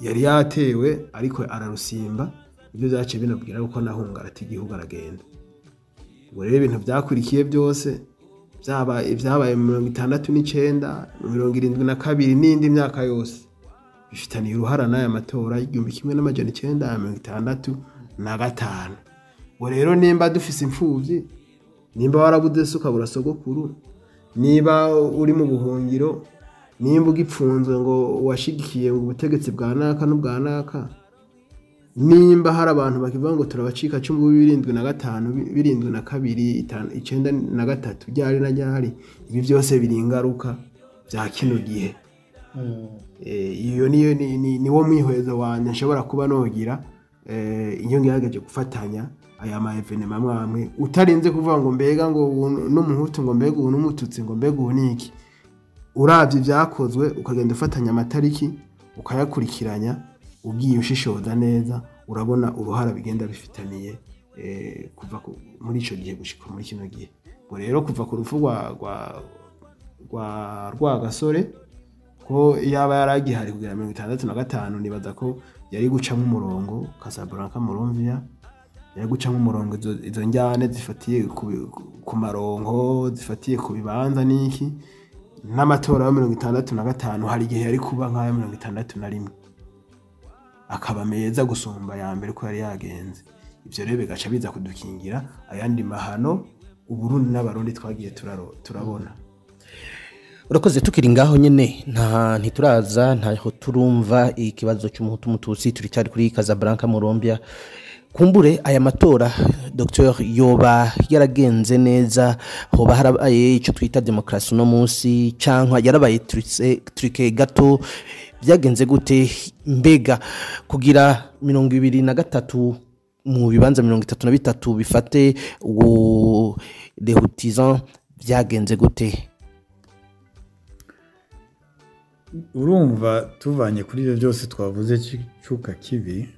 yari yatewe ariko ararusimba. Ibyo byaciye binabwira ko nahunga arata igihugu aragenda. Ubwo rero ibintu byakurikiye byose, byaba ibyabaye mu 69, 72 n'indi myaka yose, bifitaniye uruhara n'aya matora y'1965. Ubwo rero nimba dufise imfuvyi, nimba warabuze se ukabura sogokuru, niba uri mu buhungiro, nimba ugipfunzwe ngo washigikiye ngo ubutegetsi bwa naka n'ubwa naka, nimba hari abantu bakivuga ngo turabacika cumu 75, 72, 93, ryari na ryari, ibi byose biri ingaruka bya kino gihe. Iyo niyo ni wo mwihwezo wanje nshobora kuba nogira iyo ngerageje gufatanya aya ma événements amwe amwe, utarinze kuvuga ngo mbega ngo ubu n'umuhutu, ngo mbega ubu n'umututsi, ngo mbega ubu niki. Uravye ibyakozwe ukagenda ufatanya amatariki ukayakurikiranya, ugiye ushishoza neza, urabona uruhara bigenda bifitaniye kuva muri ico gihe gushika muri kino gihe. Ubwo rero kuva ku rupfu rwa Rwagasore, ko yaba yaragihari kugera 65, nibaza ko yari gucamo umurongo Casablanca Monrovia, yari gucamo umurongo izo njyane zifatiye ku maronko, zifatiye ku bibanza n'iki, n'amatora ya 65 hari igihe yari kuba nk'ayo 61, akaba meza gusumba ya mbere ko yari yagenze. Ivyo rero bigaca biza kudukingira ayandi mahano Uburundi n'Abarundi twagiye turabona. Urakoze. Tukiri ngaho nyene, nta ntituraza, ntaho turumva ikibazo cy'umuhutu mututsi, turi kuri Casablanca Monrovia. Kumbure aya matora, Dr, yoba yaragenze neza, hoba harabaye icyo twita demokarasi no munsi, cyangwa yarabaye truqué gato? Byagenze gute mbega kugira 23 mu bibanza 33 bifate uwo les hutizans? Byagenze gute? Urumva, tuvanye kuri ibyo byose twavuze cy'uka kibi,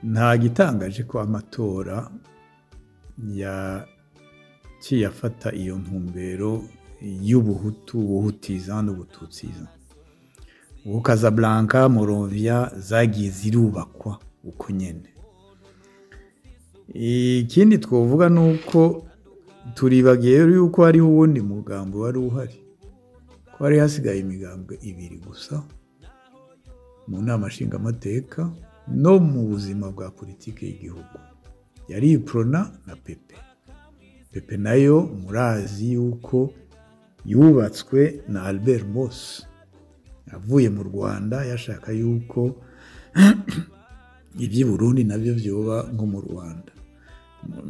nta gitangaje ko amatora yaciye afata iyo ntumbero y'ubuhutu, ubuhutiza n'ubututsiza. Ubu Casablanca Monrovia zagiye zirubakwa uko nyene. Ikindi twovuga ni uko turibagiye yuko hariho uwundi mugambi wari uhari, ko hari hasigaye imigambwe ibiri gusa mu nama nshingamateka no mu buzima bwa politiki y'igihugu, yari Uprona na Pepe. Pepe nayo murazi yuko yubatswe na Albert Moss avuye mu Rwanda, yashaka yuko iby'i Burundi nabyo byoba nko mu Rwanda.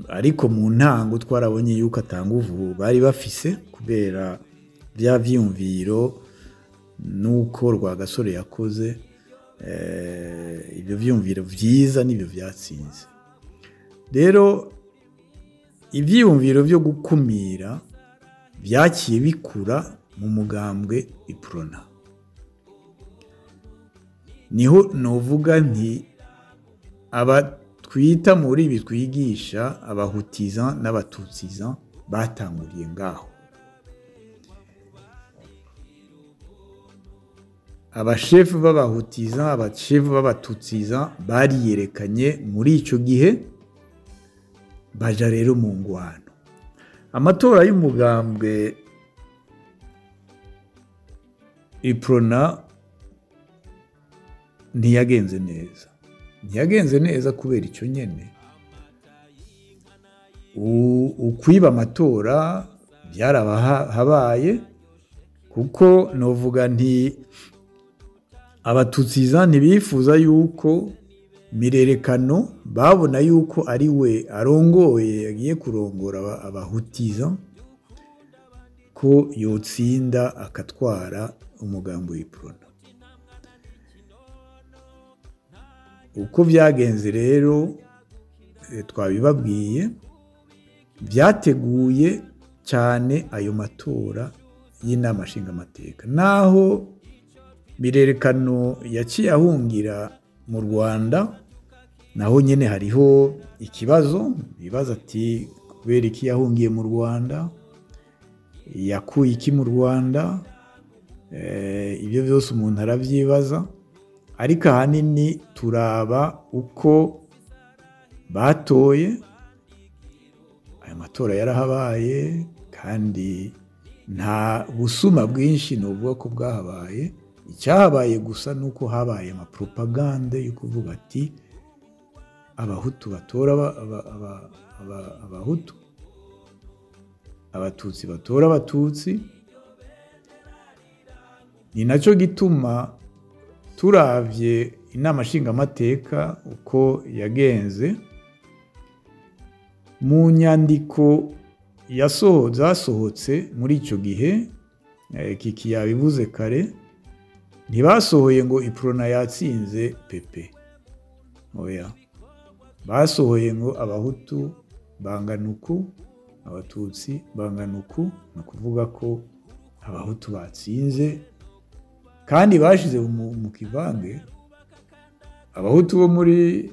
Ariko mu ntango twarabonye yuko atanguvu bari bafise, kubera bya vyumviro nuko Rwagasore yakoze, ibyo vyumviro vyiza nibyo vyatsinze. Rero ivyiyumviro byo gukumira byakiye bikura mu mugambwe Uprona. Niho novuga nti aba twita muri ibi twigisha abahutiza n'abatutsiza batanguriye ngaho. Abashefu b'abahutiza, abashefu b'abatutsiza bariyerekanye muri ico gihe, baja rero mu ngwano. Amatora y'umugambwe Uprona ntiyagenze neza. Ntiyagenze neza kubera icyo nyene. Ukwiba amatora byarabahabaye, kuko novuga nti abatutsiza ntibifuza yuko Mirerekano, babona yuko ari we arongoye, yagiye kurongora abahutiza, ko yotsinda akatwara umugambi w'Uprona. Uko byagenze rero twabibabwiye, byateguye cyane ayo matora y'inama nshingamateka. Naho Mirerekano yaciye ahungira mu Rwanda, Naho nyene hariho ikibazo, bibaza ati kubera iki yahungiye mu Rwanda, yakuye iki mu Rwanda? Ibyo byose umuntu aravyibaza, ariko ahanini turaba uko batoye. Ayo matora yarahabaye kandi nta busuma bwinshi novuga ko bwahabaye. Icyahabaye gusa nuko habaye amapropagande yo kuvuga ati abahutu batora abahutu, abatutsi batora abatutsi. Ni nacyo gituma turavye inama nshingamateka uko yagenze, mu nyandiko zasohotse muri icyo gihe, Kiki yabivuze kare, ntibasohoye ngo Iprona yatsinze Pepe, oya, basohoye ngo abahutu bangana uku, abatutsi bangana uku, ni ukuvuga ko abahutu batsinze. Kandi bashize mu kivange abahutu bo muri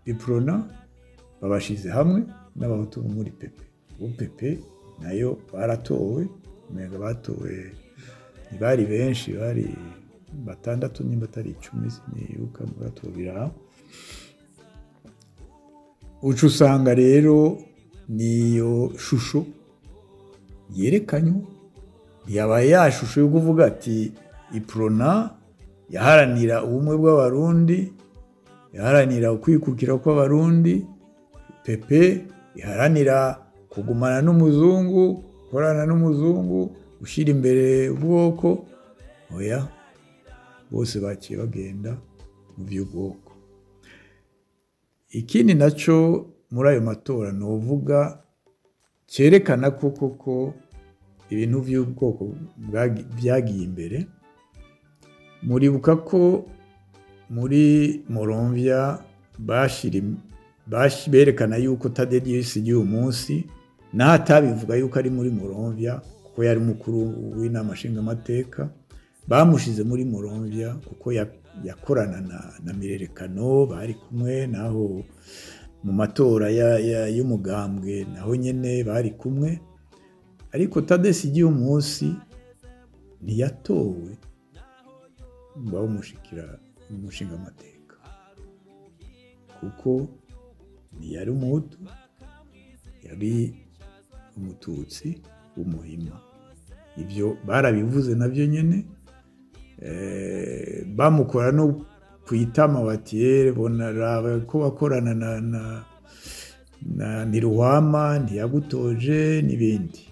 Iprona babashize hamwe n'abahutu bo muri Pepe. Bo Pepe nayo baratowe, umenga batowe ntibari benshi, bari 6 nimba atari 10, sinibuka, muratubira. Uca usanga rero niyo shusho yerekanywe, ntiyabaye ya shusho yo kuvuga ati Iprona yaharanira ubumwe bw'abarundi, yaharanira ukwikukira kw'abarundi, Pepe iharanira kugumana n'umuzungu, gukorana n'umuzungu, gushyira imbere ubwoko. Oya, bose baciye bagenda mu by'ubwoko. Ikindi naco muri ayo matora novuga cyerekana ko koko ibintu by'ubwoko byagiye imbere, muribuka ko muri Moronvia berekana yuko Tadei uyu munsi naho atabivuga yuko ari muri Moronvia kuko yari mukuru w'inama nshingamateka, bamushize muri Moronvia kuko yakorana na Mirerekano, bari kumwe naho mu matora y'umugambwe naho nyene bari kumwe. Ariko Tadei uyu munsi ntiyatowe ngo abe umushingamateka kuko ntiyari umuhutu, yari umututsi w'umuhima. Ibyo barabivuze nabyo nyene, bamukora no kwitama bati bona raba ko bakorana na Ntiruhwama ntiyagutoje n'ibindi.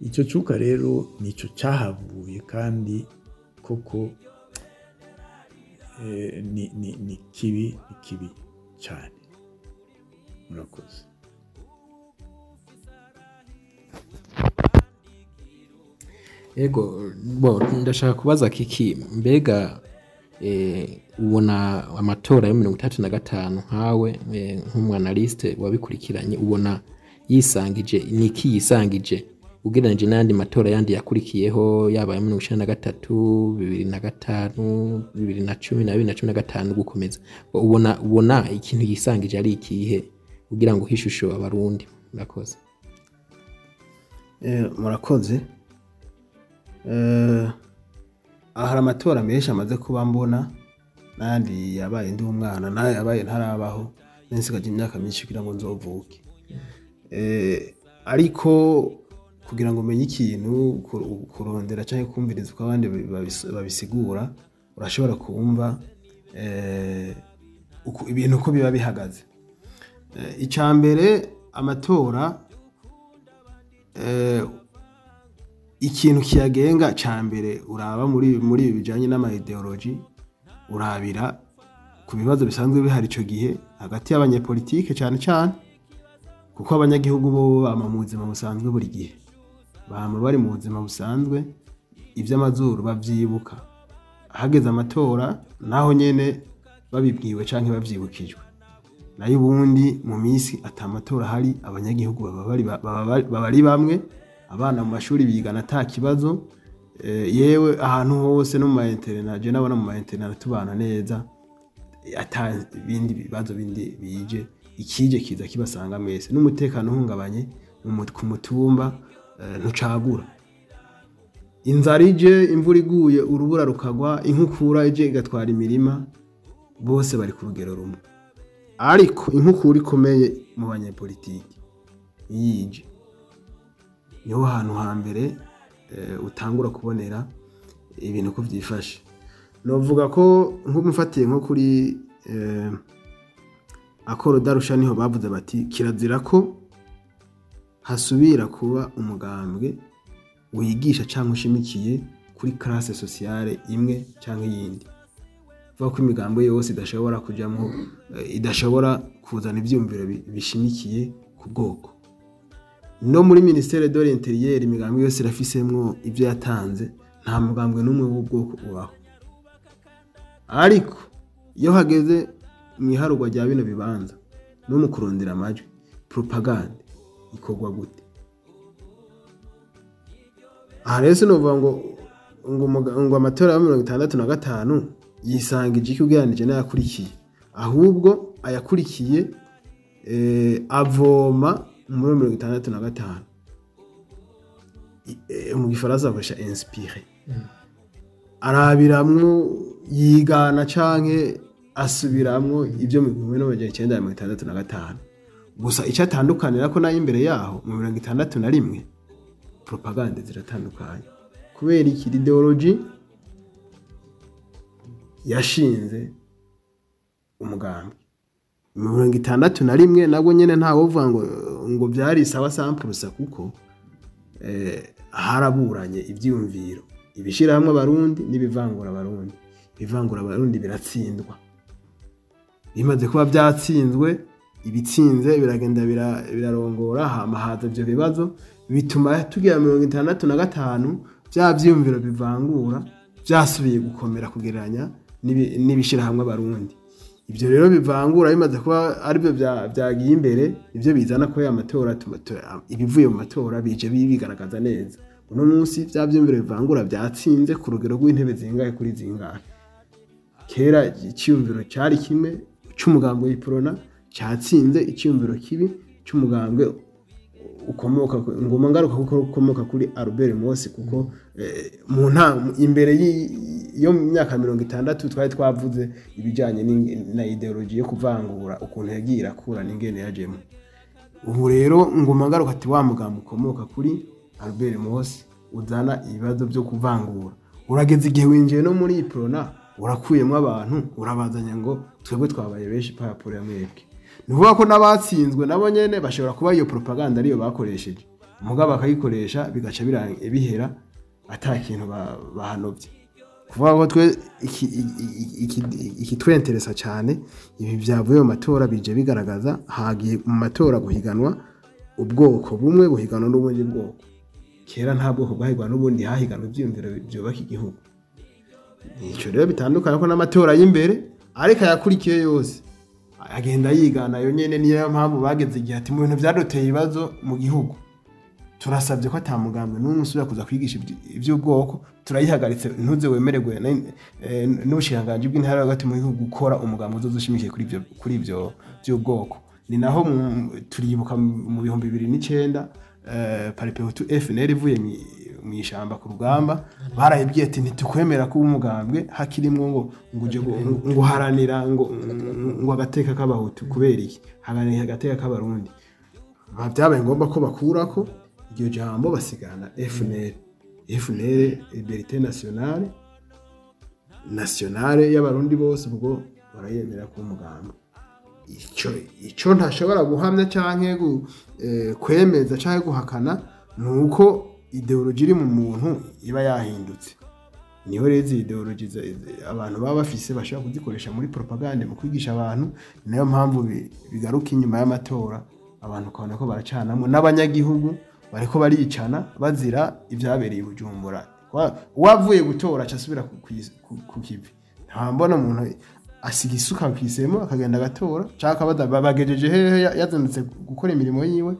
Icyo cuka rero nico cyahavuye kandi koko ni kibi, ni kibi cyane. Murakoze. Ego, bo ndashaka kubaza Kiki, mbega ubona amatora yo 35 nkawe nk'umwanaliste wabikurikiranye, ubona yisangije niki yisangije ugereranije n'andi matora yandi yakurikiyeho, yaba ayo 93, 2005, 2010 na 2015 gukomeza, ubona ikintu yisangije ari ikihe kugira ngo hishusho abarundi? Murakoze. Murakoze. Hari amatora menshi amaze kuba mbona, n'ayandi yabaye ndi umwana, n'ayo yabaye ntarabaho, nsigaje imyaka myinshi kugira ngo nzovuke. Ariko kugira ngo umenye ikintu, kurondera cyangwa kumviriza uko abandi babisigura, urashobora kumva ibintu uko biba bihagaze. Icya mbere, amatora ikintu kiyagenga ca mbere uraba muri ibi bijanye n'ama ideology, urabira ku bibazo bisanzwe bihari ico gihe hagati y'abanyepolitike cyane cyane, kuko abanyagihugu bo bama mu buzima busanzwe buri gihe, bama bari mu buzima busanzwe, ivy'amazuru bavyibuka hageze amatora naho nyene babibwiwe canke bavyibukijwe. Nayo ubundi mu minsi atamatora hari, abanyagihugu baba ari bamwe, abana mu mashuri bigana ata kibazo, yewe ahantu hose no mu ma internat, je nabona mu ma internat tubana neza, Ata bindi bibazo bindi bije, ikije kiza kibasanga mwese. N'umutekano uhungabanye ku mutumba, ntucagura. Inzara ije, imvura iguye, urubura rukagwa, inkukura ije igatwara imirima, bose bari ku rugero rumwe. Ariko inkukura ikomeye mu banyepolitiki yije, niho hantu hambere utangura kubonera ibintu ko vyifashe. Novuga ko nk'umufatiye nko kuri accord d'Arusha, niho bavuze bati kirazira ko hasubira kuba umugambwe wigisha cyangwa ushimikiye kuri classe sociale imwe cyangwa iyindi. Vuga ko imigambwe yose idashobora kujamwo, idashobora kuzana ivyumviro bishimikiye ku bwoko. No muri ministère de l'Intérieur imigambwe yose irafisemwo ivyo yatanze, nta mugambwe n'umwe w'ubwoko ubaho. Ariko iyo hageze mu iharurwa rya bino bibanza no mu kurondera amajwi, propagande ikorwa gute? Aha rero sinovuga ngo amatora ya 65 yisangije iki ugereranije n'ayakurikiye, ahubwo ayakurikiye avoma muri 65. Mu gifaransa bakoresha inspiré, arabiramwo, yigana canke asubiramwo ibyo mu 1965. Gusa icyo atandukanira ko nayo imbere yaho mu 61 propagande ziratandukanye. Kubera iki? Idéologie yashinze umugambi mu 61, nabwo nyene ntawe uvuga ngo byari sawa 100%, kuko haraburanye ivyiyumviro, ibishira hamwe abarundi n'ibivangura abarundi. Ibivangura abarundi biratsindwa, bimaze kuba byatsinzwe, ibitsinze biragenda birarongora, hama haza ivyo bibazo bituma tugera 65 bya vyiyumviro bivangura byasubiye gukomera kugereranya n'ibishira hamwe abarundi. Ibyo rero bivangura bimaze kuba aribyo byagiye imbere, ibyo bizana ko ya matora, ibivuye mu matora bije bigaragaza neza. Uno munsi bya vyiyumviro bivangura byatsinze ku rugero rw'intebe zingahe kuri zingahe. Kera icyumviro cyari kimwe cy'umugambwe w'Iprona cyatsinze icyumviro kibi cy'umugambwe ukomoka ngoma ngaruka kuko ukomoka kuri Albert Mosi, kuko mu imbere yo mu myaka 60 twari twavuze ibijanye na ideologie yo kuvangura, ukuntu yagiye irakura n'ingene yajemo. Ubu rero ngoma ngaruka ati wa mugambwe ukomoka kuri Albert Mosi uzana ibibazo byo kuvangura, urageze igihe winjiye no muri Iprona urakuyemo abantu, urabazanya ngo twebwe twabaye benshi paraporo ya mwebwe. Ni ukuvuga ko n'abatsinzwe nabo nyene bashobora kuba iyo propaganda ariyo bakoresheje, mugabo bakayikoresha bigaca bihera ata kintu bahanovye. Kuvuga ko twe ikitwenteresa cyane ibi byavuye mu matora bije bigaragaza hagiye mu matora guhiganwa ubwoko bumwe buhiganwa n'ubundi bwoko. Kera nta bwoko bwahigwa n'ubundi, hahiganwa ivyiyumviro byubaka igihugu. Ico rero bitandukanye ko n'amatora y'imbere, ariko ayakurikiye yose agenda yigana yo nyene. Niyo mpamvu bageze igihe ati mu bintu byaduteye ibibazo mu gihugu, turasabye ko ata mugambwe n'umwe usubira kuza kwigisha iby'ubwoko, turayihagaritse, ntuze wemererwe n'ubushikiranganji bw'intara hagati mu gihugu gukora umugambi uzoshimikiye kuri ibyo by'ubwoko. Ni naho turibuka mu 2009 Palipehutu FNL ivuye mu ishamba ku rugamba, barayibwiye ati ntitukwemera kuba umugambwe hakirimwo ngo uje ngo haranira ngo agateka k'abahutu. Kubera iki haranira agateka k'abarundi? Byabaye ngombwa ko bakurako iryo jambo, basigana FNL, FNL Liberté Nationale, nationale y'abarundi bose, ubwo barayemera kuba umugambwe. Ico ntashobora guhamya canke kwemeza canke guhakana nuko ideologie iri mu muntu iba yahindutse. Niho rero izi ideologie abantu baba bafise bashobora kuzikoresha muri propagande mu kwigisha abantu. Niyo mpamvu bigaruka inyuma y'amatora, abantu ukabona ko baracanamwo n'abanyagihugu bariko baricana bazira ivyabereye i Bujumbura. Uwavuye gutora aca asubira ku kivi. Nta mbona umuntu asiga isuka kw'isemo akagenda agatora, canke akabaza bagejeje hehe, yazindutse gukora imirimo yiwe,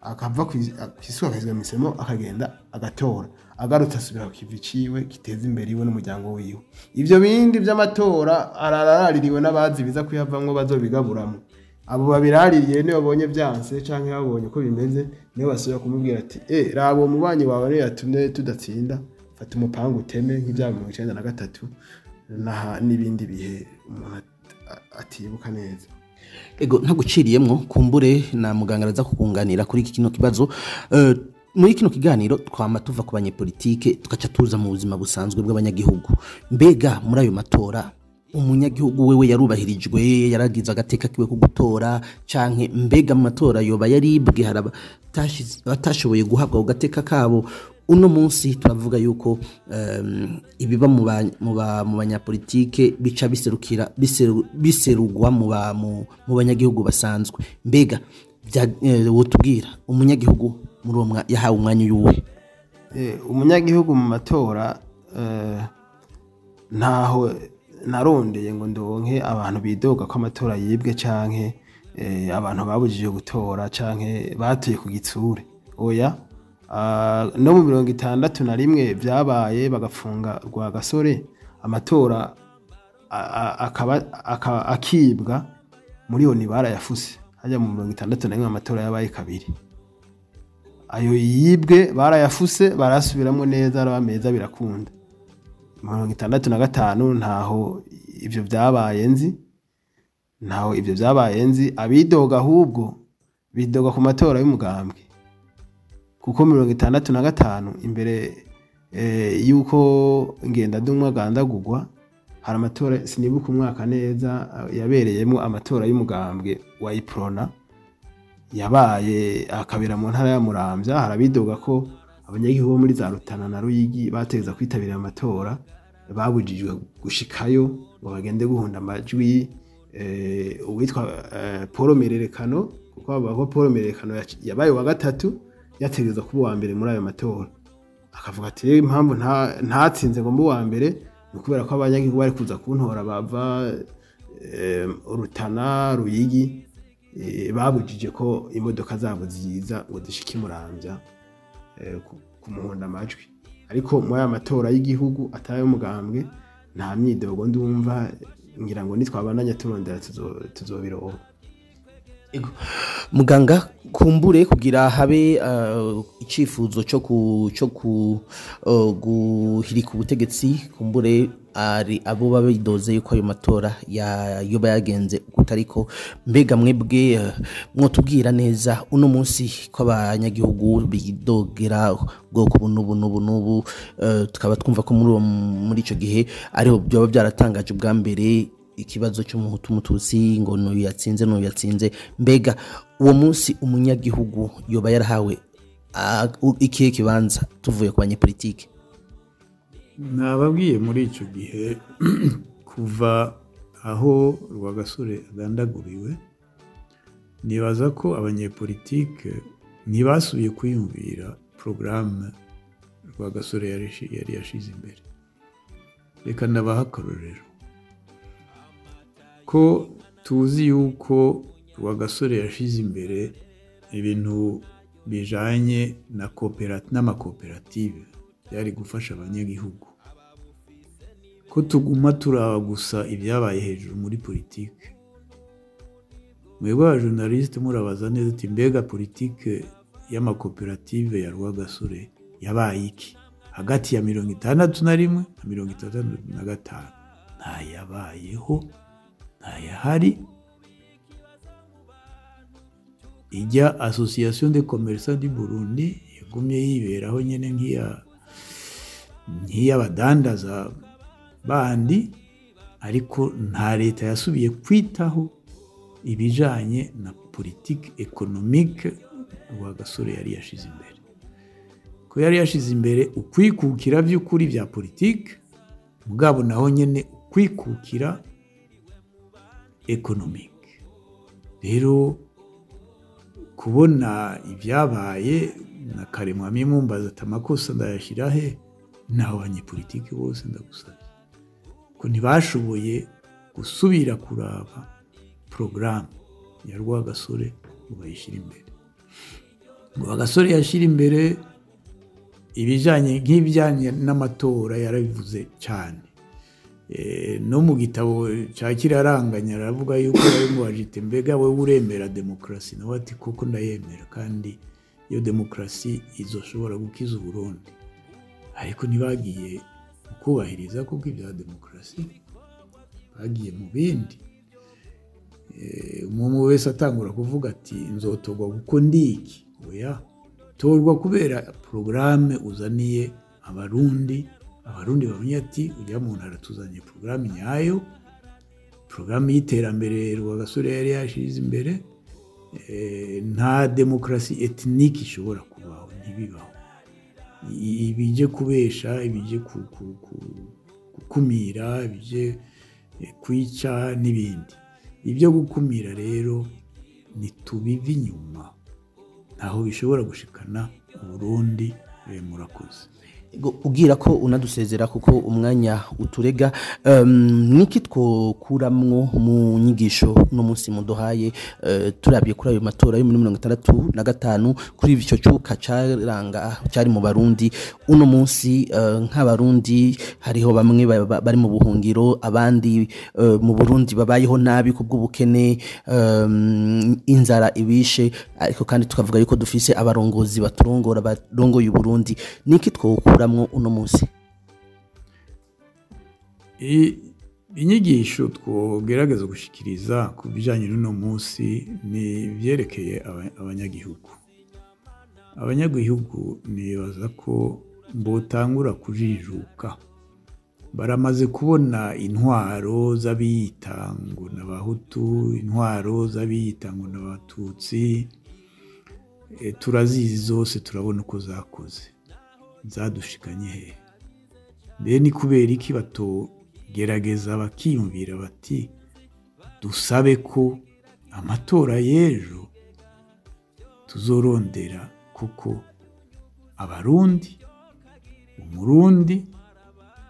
akava kw'isuka akasiga mw'isemo akagenda agatora. Agarutse asubira ku kivi ciwe giteza imbere iwe n'umuryango wiwe. Ivyo bindi vy'amatora araraririwe n'abazi biza kuyavamwo bazobigaburamo. Abo babiraririye niyo babonye vyanse canke babonye uko bimeze, niyo basubira kumubwira ati raba uwo mubanyi wawe niyo yatumye tudatsinda, fata umupanga uteme, nk'ivya 93 n'ibindi bihe umuntu atibuka neza. Ego, ntaguciriyemwo, kumbure na muganga araza kukunganira kuri iki kino kibazo. Muri kino kiganiro twama tuva ku banyepolitike tugaca tuza mu buzima busanzwe bw'abanyagihugu. Mbega muri ayo matora umunyagihugu wewe yarubahirijwe, yaragize agateka kiwe ko gutora, canke mbega mu matora yoba yaribwe, hari abatashoboye guhabwa ako gateka kabo? Uno munsi turavuga yuko ibiba mu banyapolitike bica biserukira biserugwa mu banyagihugu basanzwe. Mbega wotubwira umunyagihugu muri uwo yahawe umwanya yuwe? Umunyagihugu mu matora ntaho narondeye ngo ndonke abantu bidoga ko amatora yibwe canke abantu babujije gutora canke batuye ku gitsure. Oya, no mu 61 vyabaye bagafunga Rwagasore, amatora akaba akibwa muri yo barayafuse. Hajya mu 61 amatora yabaye kabiri, ayo yibwe barayafuse, barasubiramwo neza, arabameza birakunda. 65 ntaho ivyo vyabaye nzi, ntaho ivyo vyabaye nzi. Abidoga ahubwo bidoga ku matora y'umugambwe, kuko 65 imbere yuko ngenda dumwa gandagurwa, hari amatora sinibuka umwaka neza yabereyemo amatora y'umugambwe wa Iprona yabaye akabera mu ntara ya Muramvya. Harabidoga ko abanyagihugu bo muri za Rutana na Ruyigi bategeza kwitabira amatora babujijwe gushikayo ngo bagende guhunda amajwi. Uwitwa Paul Mererekano, kuko bavuga ko Paul Mererekano yabaye wa gatatu, yategeza kuba uwa mbere muri ayo matora, akavuga ati rero impamvu ntatsinze ngo mbe uwa mbere ni ukubera ko abanyagihugu bari kuza kuntora bava Rutana Ruyigi, babujije ko imodoka zabo ziza ngo zishike Muramvya kumuhonda amajwi. Ariko muri aya matora y'igihugu atari umugambwe nta myidogo ndumva, ngira ngo nitwabandanya turondera tuzobironka. Muganga, kumbure kugira habe icifuzo cyo guhirika ubutegetsi, kumbure ari abo babidoze yuko ayo matora yoba yagenze kutariko, mbega mwebwe mwotubwira neza uno munsi ko abanyagihugu bidogera bwoko bunubu nubu nubu, tukaba twumva ko muri ico gihe ariho byoba byaratangaje ubwa mbere ikibazo cy'umuhutu umututsi ngo n'uyu yatsinze n'uyu yatsinze. Mbega uwo munsi umunyagihugu yoba yarahawe ikihe kibanza tuvuye ku banyepolitike? Nababwiye muri ico gihe kuva aho Rwagasore agandaguriwe, nibaza ko abanyepolitike ntibasubiye kwiyumvira programme Rwagasore yari yashize imbere. Reka ndabaha akarorero ko tuzi yuko Rwagasore yashize imbere ibintu bijanye na n'amakoperative byari gufasha abanyagihugu, ko tuguma turaba gusa ibyabaye hejuru muri politike. Mwebwe abajournaliste murabaza neza uti mbega politike y'amakoperative ya Rwagasore yabaye iki hagati ya 61 na 65? Ntayabayeho, ntayahari. Ijya Association des Commerçants du Burundi yagumye yiberaho nyene nk'iy'abadandaza bandi, ariko nta leta yasubiye kwitaho ibijanye na politique économique Rwagasore yari yashize imbere. Ko yari yashize imbere ukwikukira by'ukuri bya politique, mugabo naho nyene ukwikukira économique. Rero kubona ibyabaye na kare mwamye mumbaza ati amakosa ndayashyira he, naho abanyepolitike bose ndagusabye ko ntibashoboye gusubira kuraba programme ya Rwagasore ngo bayishyire imbere. Ngo Rwagasore yashyira imbere Ibijanye nk'ibijanye n'amatora yarabivuze cyane. No mu gitabo cya Kiraranganya aravuga yuko yabimubajije, mbega wewe uremera demokarasi? Nawe ati koko ndayemera, kandi iyo demokarasi izoshobora gukiza Uburundi. Ariko ntibagiye kubahiriza kuko ibya demokarasi, bagiye mu bindi. Umuntu wese atangura kuvuga ati nzotorwa kuko ndiki. Oya, torwa kubera porogaramu uzaniye Abarundi. Abarundi bamenye ati ujya muntu aratuzaniye porogaramu nyayo, porogaramu y'iterambere Rwagasore yari yashize imbere. Nta demokarasi etinike ishobora kubaho, ntibibaho. Ibije kubesha, ibije gukumira, ibije kwica n'ibindi. Ibyo gukumira rero ntitubive inyuma, ntaho bishobora gushikana Uburundi. Murakoze. Ubwira ko unadusezera kuko umwanya uturega. Niki twokuramwo mu nyigisho no munsi muduhaye, turabye kuri ayo matora yo muri 65, kuri icyo cyuka caranga cyari mu Barundi uno munsi? Nk'abarundi hariho bamwe bari mu buhungiro, abandi mu Burundi babayeho nabi kubw'ubukene, inzara ibishe, ariko kandi tukavuga yuko dufise abarongozi baturongora, barongoye Uburundi. Niki twokura uno munsi? Inyigisho twogerageza gushikiriza ku bijyanye n'uno munsi ni ibyerekeye abanyagihugu. Abanyagihugu nibaza ko mbotangura kujijuka, baramaze kubona intwaro z'abiyita ngo n'Abahutu, intwaro z'abiyita ngo n'Abatutsi. Turazizi zose, turabona uko zakoze, zadushikanye hehe. Mbe ni kubera iki batogerageza bakiyumvira bati dusabe ko amatora y'ejo tuzorondera kuko Abarundi, Umurundi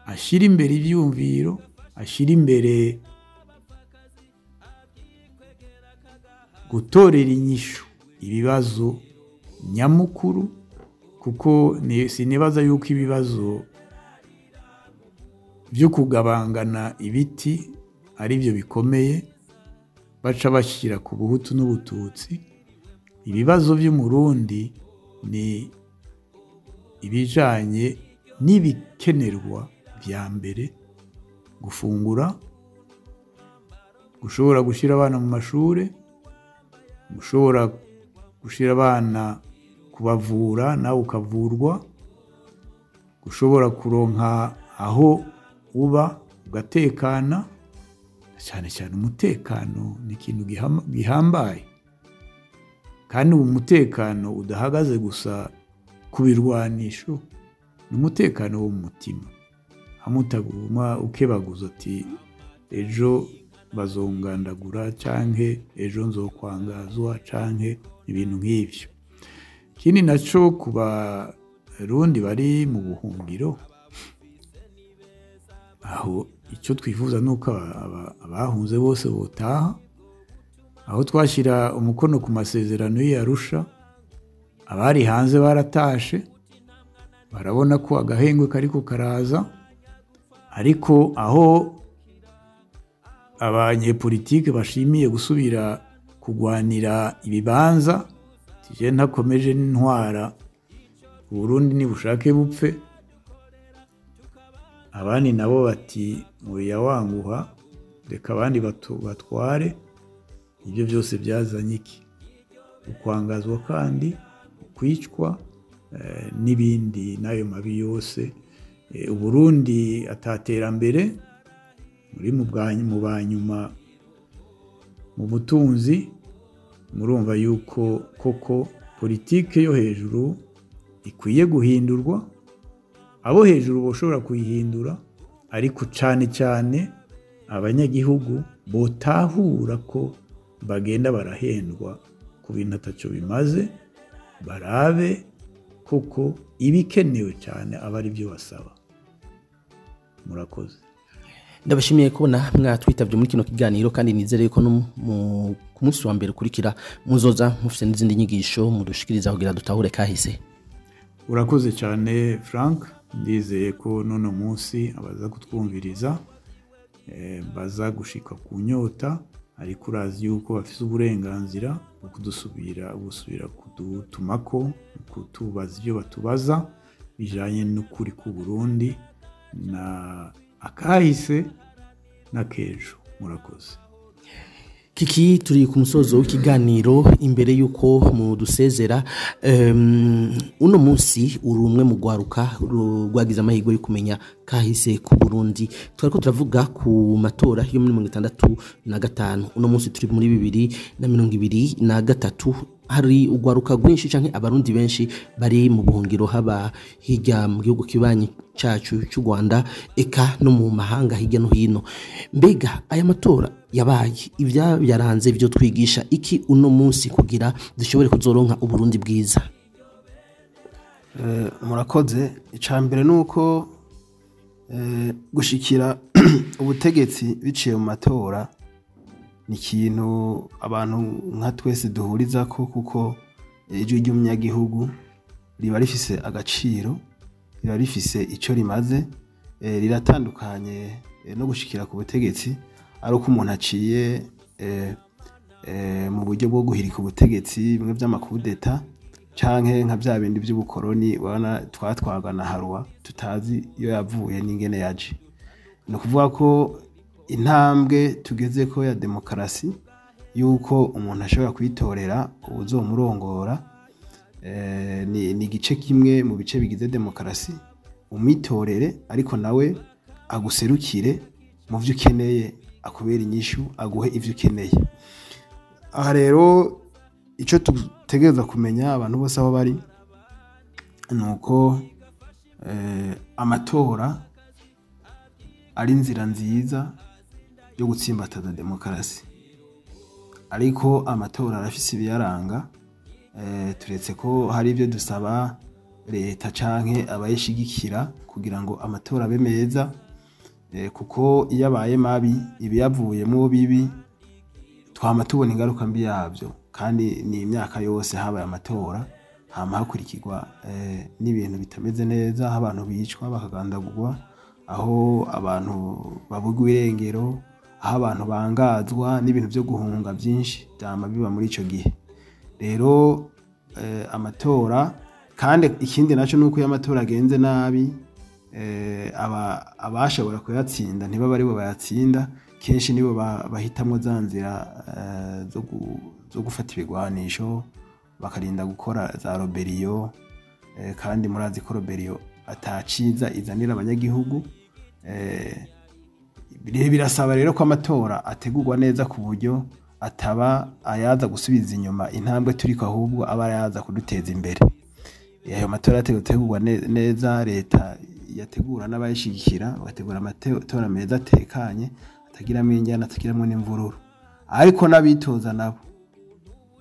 ashira imbere ivyumviro, ashira imbere gutorera inyishu ibibazo nyamukuru, kuko sinibaza yuko ibibazo byo kugabangana ibiti ari byo bikomeye baca bashyira ku Buhutu n'Ubututsi. Ibibazo by'Umurundi ni ibijanye n'ibikenerwa bya mbere: gufungura, gushobora gushyira abana mu mashure, gushobora gushyira abana kubavura nawe ukavurwa, gushobora kuronka aho uba ugatekana. Cyane cyane umutekano ni ikintu gihambaye, kandi uwo mutekano udahagaze gusa ku birwanisho, ni umutekano wo mu mutima. Hamutaguma ukebaguza ati ejo bazongandagura, canke ejo nzokwangazwa, canke ibintu nk'ivyo. Ikindi naco ku Barundi bari mu buhungiro, aho icyo twifuza nuko abahunze bose botaha. Aho twashyira umukono ku masezerano y'Arusha, abari hanze baratashe, barabona ko agahengwe kariko karaza. Ariko aho abanyepolitike bashimiye gusubira kugwanira ibibanza, tije ntakomeje n'intwara, Uburundi nibushake bupfe. Abandi nabo bati oya wanguha, reka abandi batware. Ibyo byose byazanye iki? Ukwangazwa kandi kwicwa n'ibindi n'ayo mabi yose. Uburundi ataterambere muri mu banyuma mu butunzi. Murumva yuko koko politike yo hejuru ikwiye guhindurwa, abo hejuru boshobora kuyihindura, ariko cyane cyane abanyagihugu botahura ko bagenda barahendwa ku bintu ataco bimaze, barabe koko ibikenewe cyane aba ari byo basaba. Murakoze. Ndabashimiye kubona mwatwitabye muri kino kiganiro, kandi nizere ko no ku munsi wa mbere ukurikira muzoza mufite n'izindi nyigisho mudushikiriza kugira dutahure kahise. Urakoze cyane Frank, ndizeye ko n'uno munsi abaza kutwumviriza baza gushika ku nyota, ariko urazi yuko bafise uburenganzira bwo kudusubira gusubira kudutumako, kutubaza ibyo batubaza bijanye n'ukuri ku Burundi na akahise na kejo. Murakoze. Kiki, turi ku musozo w'ikiganiro. Imbere yuko mudusezera, uno munsi uri umwe mu rwaruka rwagize amahirwe yo kumenya kahise ku Burundi. Twariko turavuga ku matora yo muri 65, uno munsi turi muri 2023. Hari urwaruka rwinshi canke abarundi benshi bari mu buhungiro, haba hirya mu gihugu kibanyi cacu cy'u Rwanda, eka no mu mahanga hirya no hino. Mbega aya matora yabaye, ibya byaranze byo twigisha iki uno munsi kugira dushobore kuzoronka Uburundi bwiza? Murakoze. Icambere nuko gushikira ubutegetsi biciye mu matora ni ikintu abantu nka twese duhuriza ko, kuko ijwi ry'umunyagihugu riba rifise agaciro, riba rifise ico rimaze. Riratandukanye no gushikira ku butegetsi ari uko umuntu aciye mu buryo bwo guhirika ubutegetsi, bimwe vy'amakudeta canke nka vya bindi vy'ubukoroni ubona twatwarwa na Harwa tutazi iyo yavuye n'ingene yaje. Ni ukuvuga ko intambwe tugeze ko ya demokarasi, yuko umuntu ashobora kwitorera uwuzomurongora, ni igice kimwe mu bice bigize demokarasi. Umwitorere, ariko nawe aguserukire mu vyo ukeneye, akubera inyishu, aguhe ivyo ukeneye. Aha rero ico tutegereza kumenya abantu bose aho bari ni uko amatora ari inzira nziza yo gutsimbataza demokarasi, ariko amatora arafise ibiyaranga. Turetse ko hari ibyo dusaba leta canke abayishigikira kugira ngo amatora abe meza, kuko iyo abaye mabi ibiyavuyemo bibi twama tubona ingaruka mbi yabyo. Kandi ni imyaka yose habaye amatora hama hakurikirwa n'ibintu bitameze neza, aho abantu bicwa bakagandagurwa, aho abantu babugwa irengero, aho abantu bangazwa n'ibintu byo guhunga byinshi byama biba muri ico gihe. Rero amatora, kandi ikindi naco nuko iyo amatora agenze nabi, abashobora kuyatsinda ntibaba aribo bayatsinda, kenshi nibo bahitamwo za nzira zo gufata ibigwanisho, bakarinda gukora za roberiyo, kandi murazi ko roberiyo ataciza izanira abanyagihugu. Birasaba rero ko amatora ategurwa neza ku buryo ataba ayaza gusubiza inyuma intambwe turiko, ahubwo aba ayaza kuduteza imbere. Ayo matora ategurwa neza, leta yategura n'abayishigikira bagategura amatora meza atekanye, atagiramo injyana, atagiramo n'imvururu. Ariko n'abitoza nabo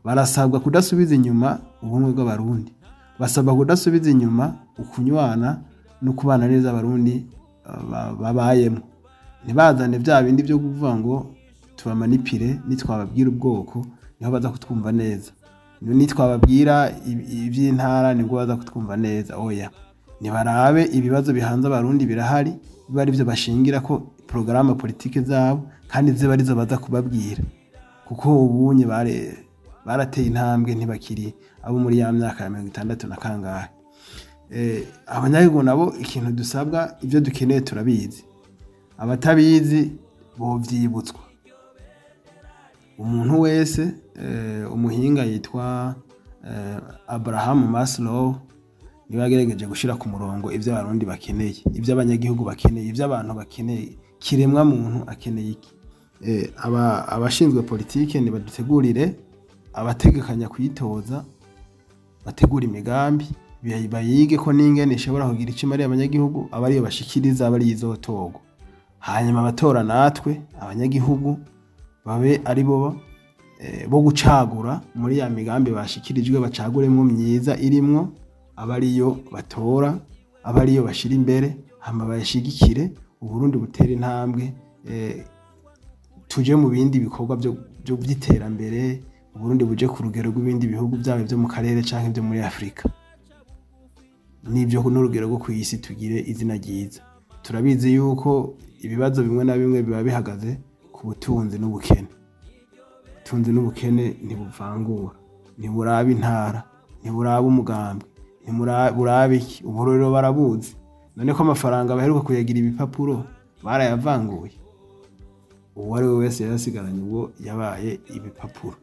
barasabwa kudasubiza inyuma ubumwe bw'abarundi, basabwa kudasubiza inyuma ukunywana no kubana neza abarundi babayemo. Ntibazane bya bindi byo kuvuga ngo tubamanipire, nitwababwira ubwoko niho baza kutwumva neza, nitwababwira iby'intara nibwo baza kutwumva neza. Oya, nibarabe ibibazo bihanze abarundi birahari, biba ari byo bashingira ko porogaramu politike zabo, kandi ziba arizo baza kubabwira, kuko ubunye barateye intambwe, ntibakiri abo muri ya myaka ya 60 na kangahe. Abanyagihugu nabo ikintu dusabwa, ibyo dukeneye turabizi, abatabizi bovyibutswa. Umuntu wese, umuhinga yitwa Abraham Maslow niwe yagerageje gushira ku murongo ivyo abarundi bakeneye, ivyo abanyagihugu bakeneye, ivyo abantu bakeneye, kiremwa muntu akeneye iki. Abashinzwe politike nibadutegurire, abategekanya kuyitoza bategura imigambi, bayige ko n'ingene ishobora kugira ico imariye abanyagihugu, aba ariyo bashikiriza, aba ariyo izotorwa. Hanyuma abatora natwe abanyagihugu babe ari bo bo gucagura muri ya migambi bashikirijwe, bacaguremwo myiza irimwo, aba ariyo batora, aba ariyo bashira imbere, hama bayishigikire, Uburundi butera intambwe, tuje mu bindi bikorwa byo by'iterambere, Uburundi buje ku rugero rw'ibindi bihugu byaba byo mu karere canke byo muri Afrika. N'ibyo n'urugero rwo ku isi, tugire izina ryiza. Turabizi yuko ibibazo bimwe na bimwe biba bihagaze ku butunzi n'ubukene. Ubutunzi n'ubukene ntibuvangura, ntiburaba intara, ntiburaba umugambi, ntiburaba iki. Ubu rero barabuzi. None ko amafaranga baheruka kuyagira ibipapuro, barayavanguye? Uwo ari we wese yasigaranye ubwo yabaye ibipapuro.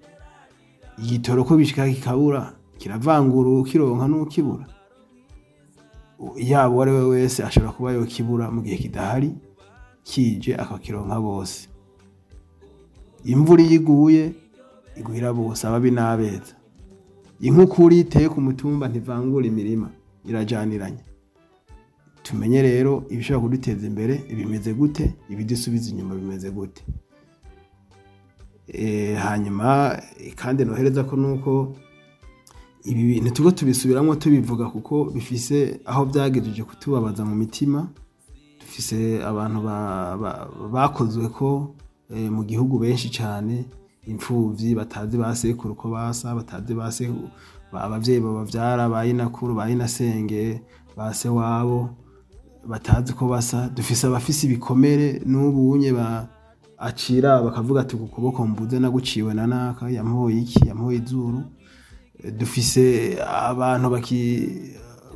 Igitoro ko bishika kikabura, kiravangura ukironka n'ukibura. Yaba uwo ari we wese ashobora kuba yokibura mu gihe kidahari, kije akakironka bose. Imvura iyo iguye igwira bose, ababi n'abeza. Inkukura iyo iteye ku mutumba ntivangura imirima, irajaniranye. Tumenye rero ibishobora kuduteza imbere bimeze gute, ibidusubiza inyuma bimeze gute. Hanyuma kandi nohereza ko nuko ibi bintu tugo tubisubiramwo tubivuga, kuko bifise aho byagejeje kutubabaza mu mitima. Dufise abantu bakozwe ko mu gihugu benshi cyane, imfuvyi batazi ba sekuru ko basa, batazi ba se, abavyeyi babavyara, ba inakuru, ba inasenge, ba se wabo batazi ko basa. Dufise abafise ibikomere n'ubunye ba acira bakavuga ati ku kuboko mbuze naguciwe na naka, yampoye iki, yampoye izuru. Dufise abantu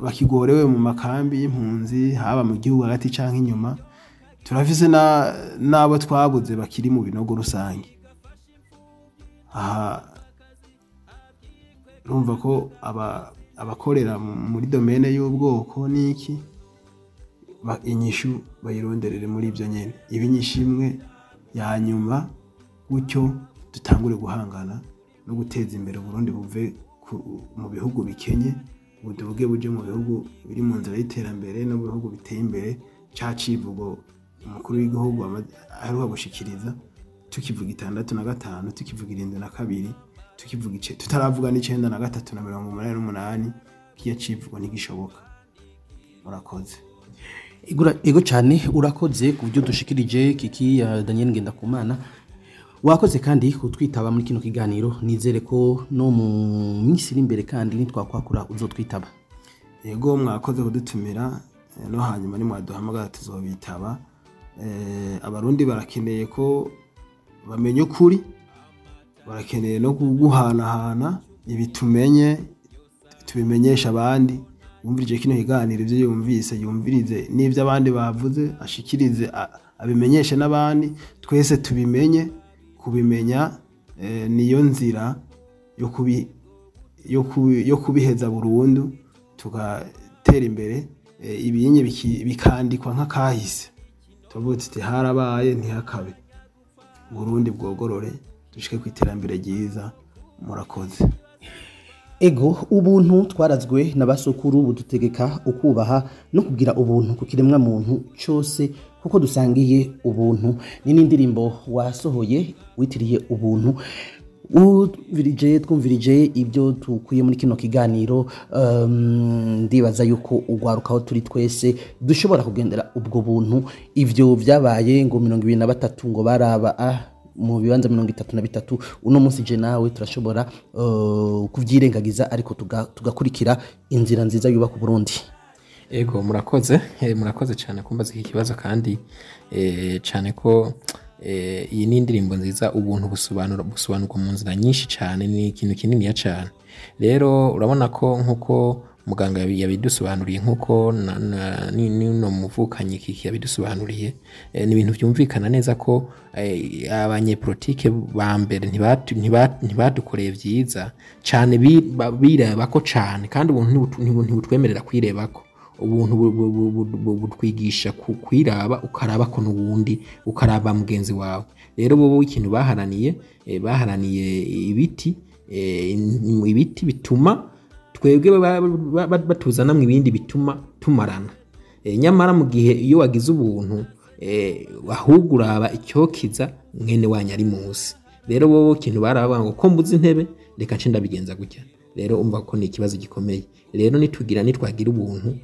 bakigorewe mu makambi y'impunzi, haba mu gihugu hagati canke inyuma. Turafise n'abo twabuze bakiri mu binogo rusange. Aha urumva ko abakorera muri domaine y'ubwoko n'iki, inyishu bayironderere muri ibyo nyene, iba inyishu imwe ya nyuma, gutyo dutangure guhangana no guteza imbere Burundi, buve mu bihugu bikenye buduge buje mu bihugu biri mu nzira y'iterambere no mu bihugu biteye imbere. Ca civugo umukuru w'igihugu aheruka gushikiriza, tukivuga 65, tukivuga 72, tukivuga tutaravuga 93 na 88, kiya civugo ntigishoboka. Murakoze. Ego cyane, urakoze ku byo dushikirije Kiki Daniel Ngendakumana. Wakoze kandi kutwitaba muri kino kiganiro. Nizere ko no mu minsi iri imbere kandi nitwakwakura uzotwitaba. Yego, mwakoze kudutumira, no hanyuma nimwaduhamagara tuzobitaba. Abarundi barakeneye ko bamenya ukuri, barakeneye no kuguhanahana ibitumenye, tubimenyesha abandi. Wumvirije kino kiganiro, ibyo yumvise yumvirize n'ibyo abandi bavuze, ashikirize, abimenyeshe n'abandi, twese tubimenye. Kubimenya niyo nzira yo kubiheza burundu, tugatera imbere. Ibinye bikandikwa nk'akahise, tuvuga tuti harabaye ntihakabe. Burundi bwogorore, dushike ku iterambere ryiza. Murakoze. Ego, ubuntu twarazwe na basokuru budutegeka ukubaha no kugira ubuntu ku kiremwa muntu cyose, kuko dusangiye ubuntu. Ni n'indirimbo wasohoye witiriye ubuntu. Uvirije twumvirije ibyo tukuye muri kino kiganiro, ndibaza yuko ugwaruka aho turi twese dushobora kugendera ubwo buntu. Ivyo vyabaye ngo 23 ngo baraba mu bibanza 33, uno munsi je nawe turashobora kuvyirengagiza, ariko tugakurikira inzira nziza yubaka Burundi. Ego, murakoze, murakoze cyane kumbaza iki kibazo, kandi cyane ko iyi ni indirimbo nziza. Ubuntu busobanurwa mu nzira nyinshi cyane, ni ikintu kininiya cyane. Rero urabona ko nkuko muganga yabidusobanuriye, nkuko nino muvukanyi Kiki yabidusobanuriye, ni ibintu byumvikana neza ko abanyepolitike ba mbere ntibadukoreye vyiza cyane, birebako cyane, kandi ubuntu ntibutwemerera kwirebako. Ubuntu butwigisha kwiraba, ukaraba ko n'uwundi, ukaraba mugenzi wawe. Rero bo ikintu baharaniye, baharaniye ibiti, ibiti bituma twebwe batuzana mu ibindi bituma tumarana. Nyamara mu gihe iyo wagize ubuntu, ahubwo uraba icyokiza mwene wanyu ari munsi. Rero bo ikintu baravuga ngo ko mbuze intebe, reka nce ndabigenza gutya. Rero umva ko ni ikibazo gikomeye. Rero nitwagira ubuntu,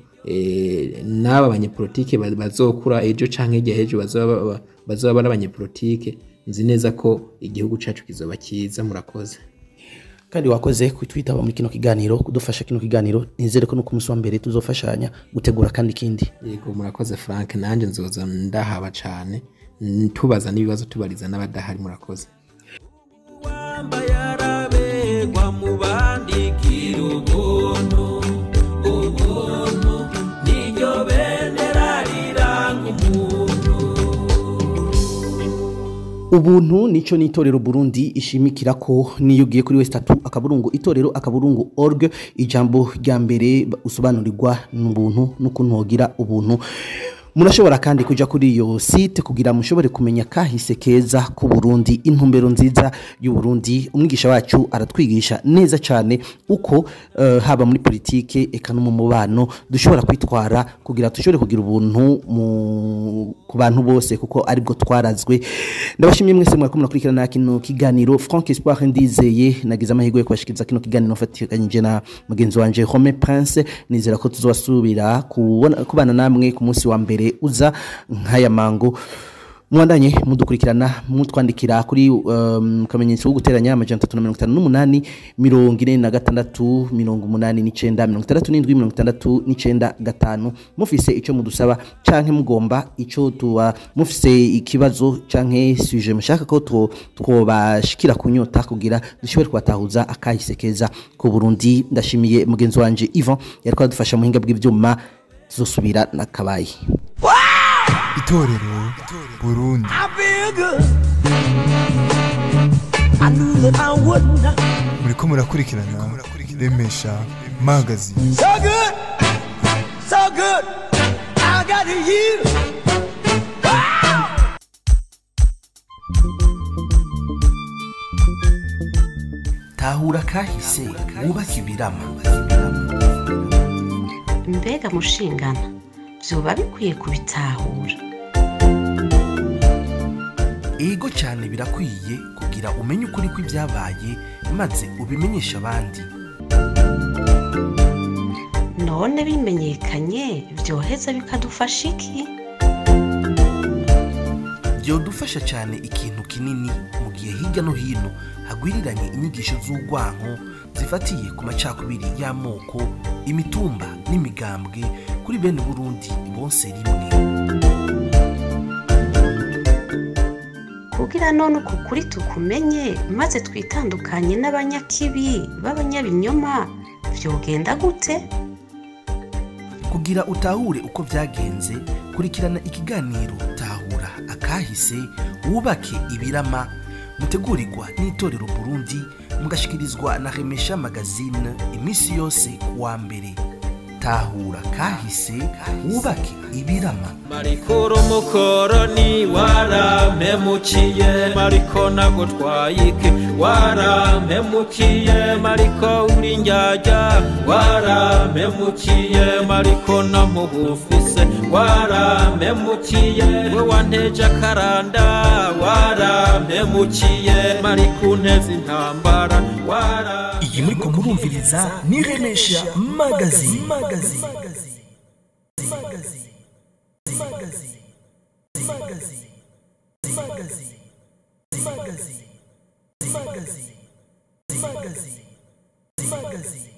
n'aba banyepolitike bazokura ejo canke hirya ejo bazoba ari abanyepolitike, nzi neza ko igihugu cacu kizoba cyiza. Murakoze. Kandi wakoze kutwitaba muri kino kiganiro, kudufasha kino kiganiro. Nizere ko no ku munsi wa mbere tuzofashanya gutegura kandi ikindi. Yego, murakoze Frank, nanje nzoza ndahaba cane, tubaza n'ibibazo, tubariza n'abadahari. Murakoze. Yarabegwa mu bandi, gira ubuntu, ubuntu niryo bendera riranga umuntu. Ubuntu nico ni Itorero Burundi ishimikira ko. Niyo ugiye kuri w.itorero.org, ijambo rya mbere usobanurirwa n'ubuntu n'ukuntu wogira ubuntu. Murashobora kandi kuja kuri iyo site kugira mushobore kumenya kahise keza ku Burundi, intumbero nziza y'u Burundi. Umwigisha wacu aratwigisha neza cyane uko haba muri politike eka no mu mubano dushobora kwitwara kugira dushobore kugira ubuntu ku bantu bose, kuko aribwo twarazwe. Ndabashimye mwese mwariko murakurikirana kino kiganiro. Frank Espoir Ndizeye nagize amahirwe yo kubashikiriza kino kiganiro mfatikanyije na mugenzi wanje Romain Prince. Nizera ko tuzosubira kubana namwe ku munsi wa mbere uza nk'aya mango. Mwandanye mudukurikirana, mutwandikira kuri kamenyetso ko guteranya 358 46 89 67 69 5, mufise ico mudusaba canke mugomba ico tuba mufise ikibazo canke sujet mushaka ko twobashikira kunyota kugira dushobore kubatahuza akahise keza ku Burundi. Ndashimiye mugenzi wanje Ivan yariko adufasha mu hinga bw'ivyuma. Tuzosubira na kabayi. Itorero Burundi. I feel good. I knew that I would not. Muriko murakurikirana Remesha Magazine. So good, so good. I got you. Wow! Tahura kahise wubake ibirama. Mbega mushingana vyoba bikwiye kubitahura? Ego cyane, birakwiye kugira umenye ukuri kw'ibyabaye maze ubimenyeshe abandi. None bimenyekanye vyoheza bikadufasha iki? Byodufasha cyane ikintu kinini mu gihe hirya no hino hagwiriranye inyigisho z'urwanko zifatiye ku macakubiri y'amoko, imitumba n'imigambwe kuri bene Burundi bonse rimwe. Kugira none uku kuri tukumenye maze twitandukanye n'abanyakibi b'abanyabinyoma vyogenda gute? Kugira utahure uko vyagenze, kurikirana ikiganiro Tahura akahise wubake ibirama, mutegurirwa n'Itorero Burundi, mugashikirizwa na Remesha Magazine imisi yose kuwa mbere. Tahura kahise wubake ibirama. Mariko mukoroni warampemukiye, Mariko nagutwayike warampemukiye, Mariko uri njyajya warampemukiye, Mariko namubufise warampemukiye, we wanteje akaranda warampemukiye, Mariko unteze intambara wara. Iyi muriko murumviriza ni Remesha Magazine. Magazine. Magazine. Magazine. Magazine. Magazine. Magazine. Magazine. Magazine. Magazine.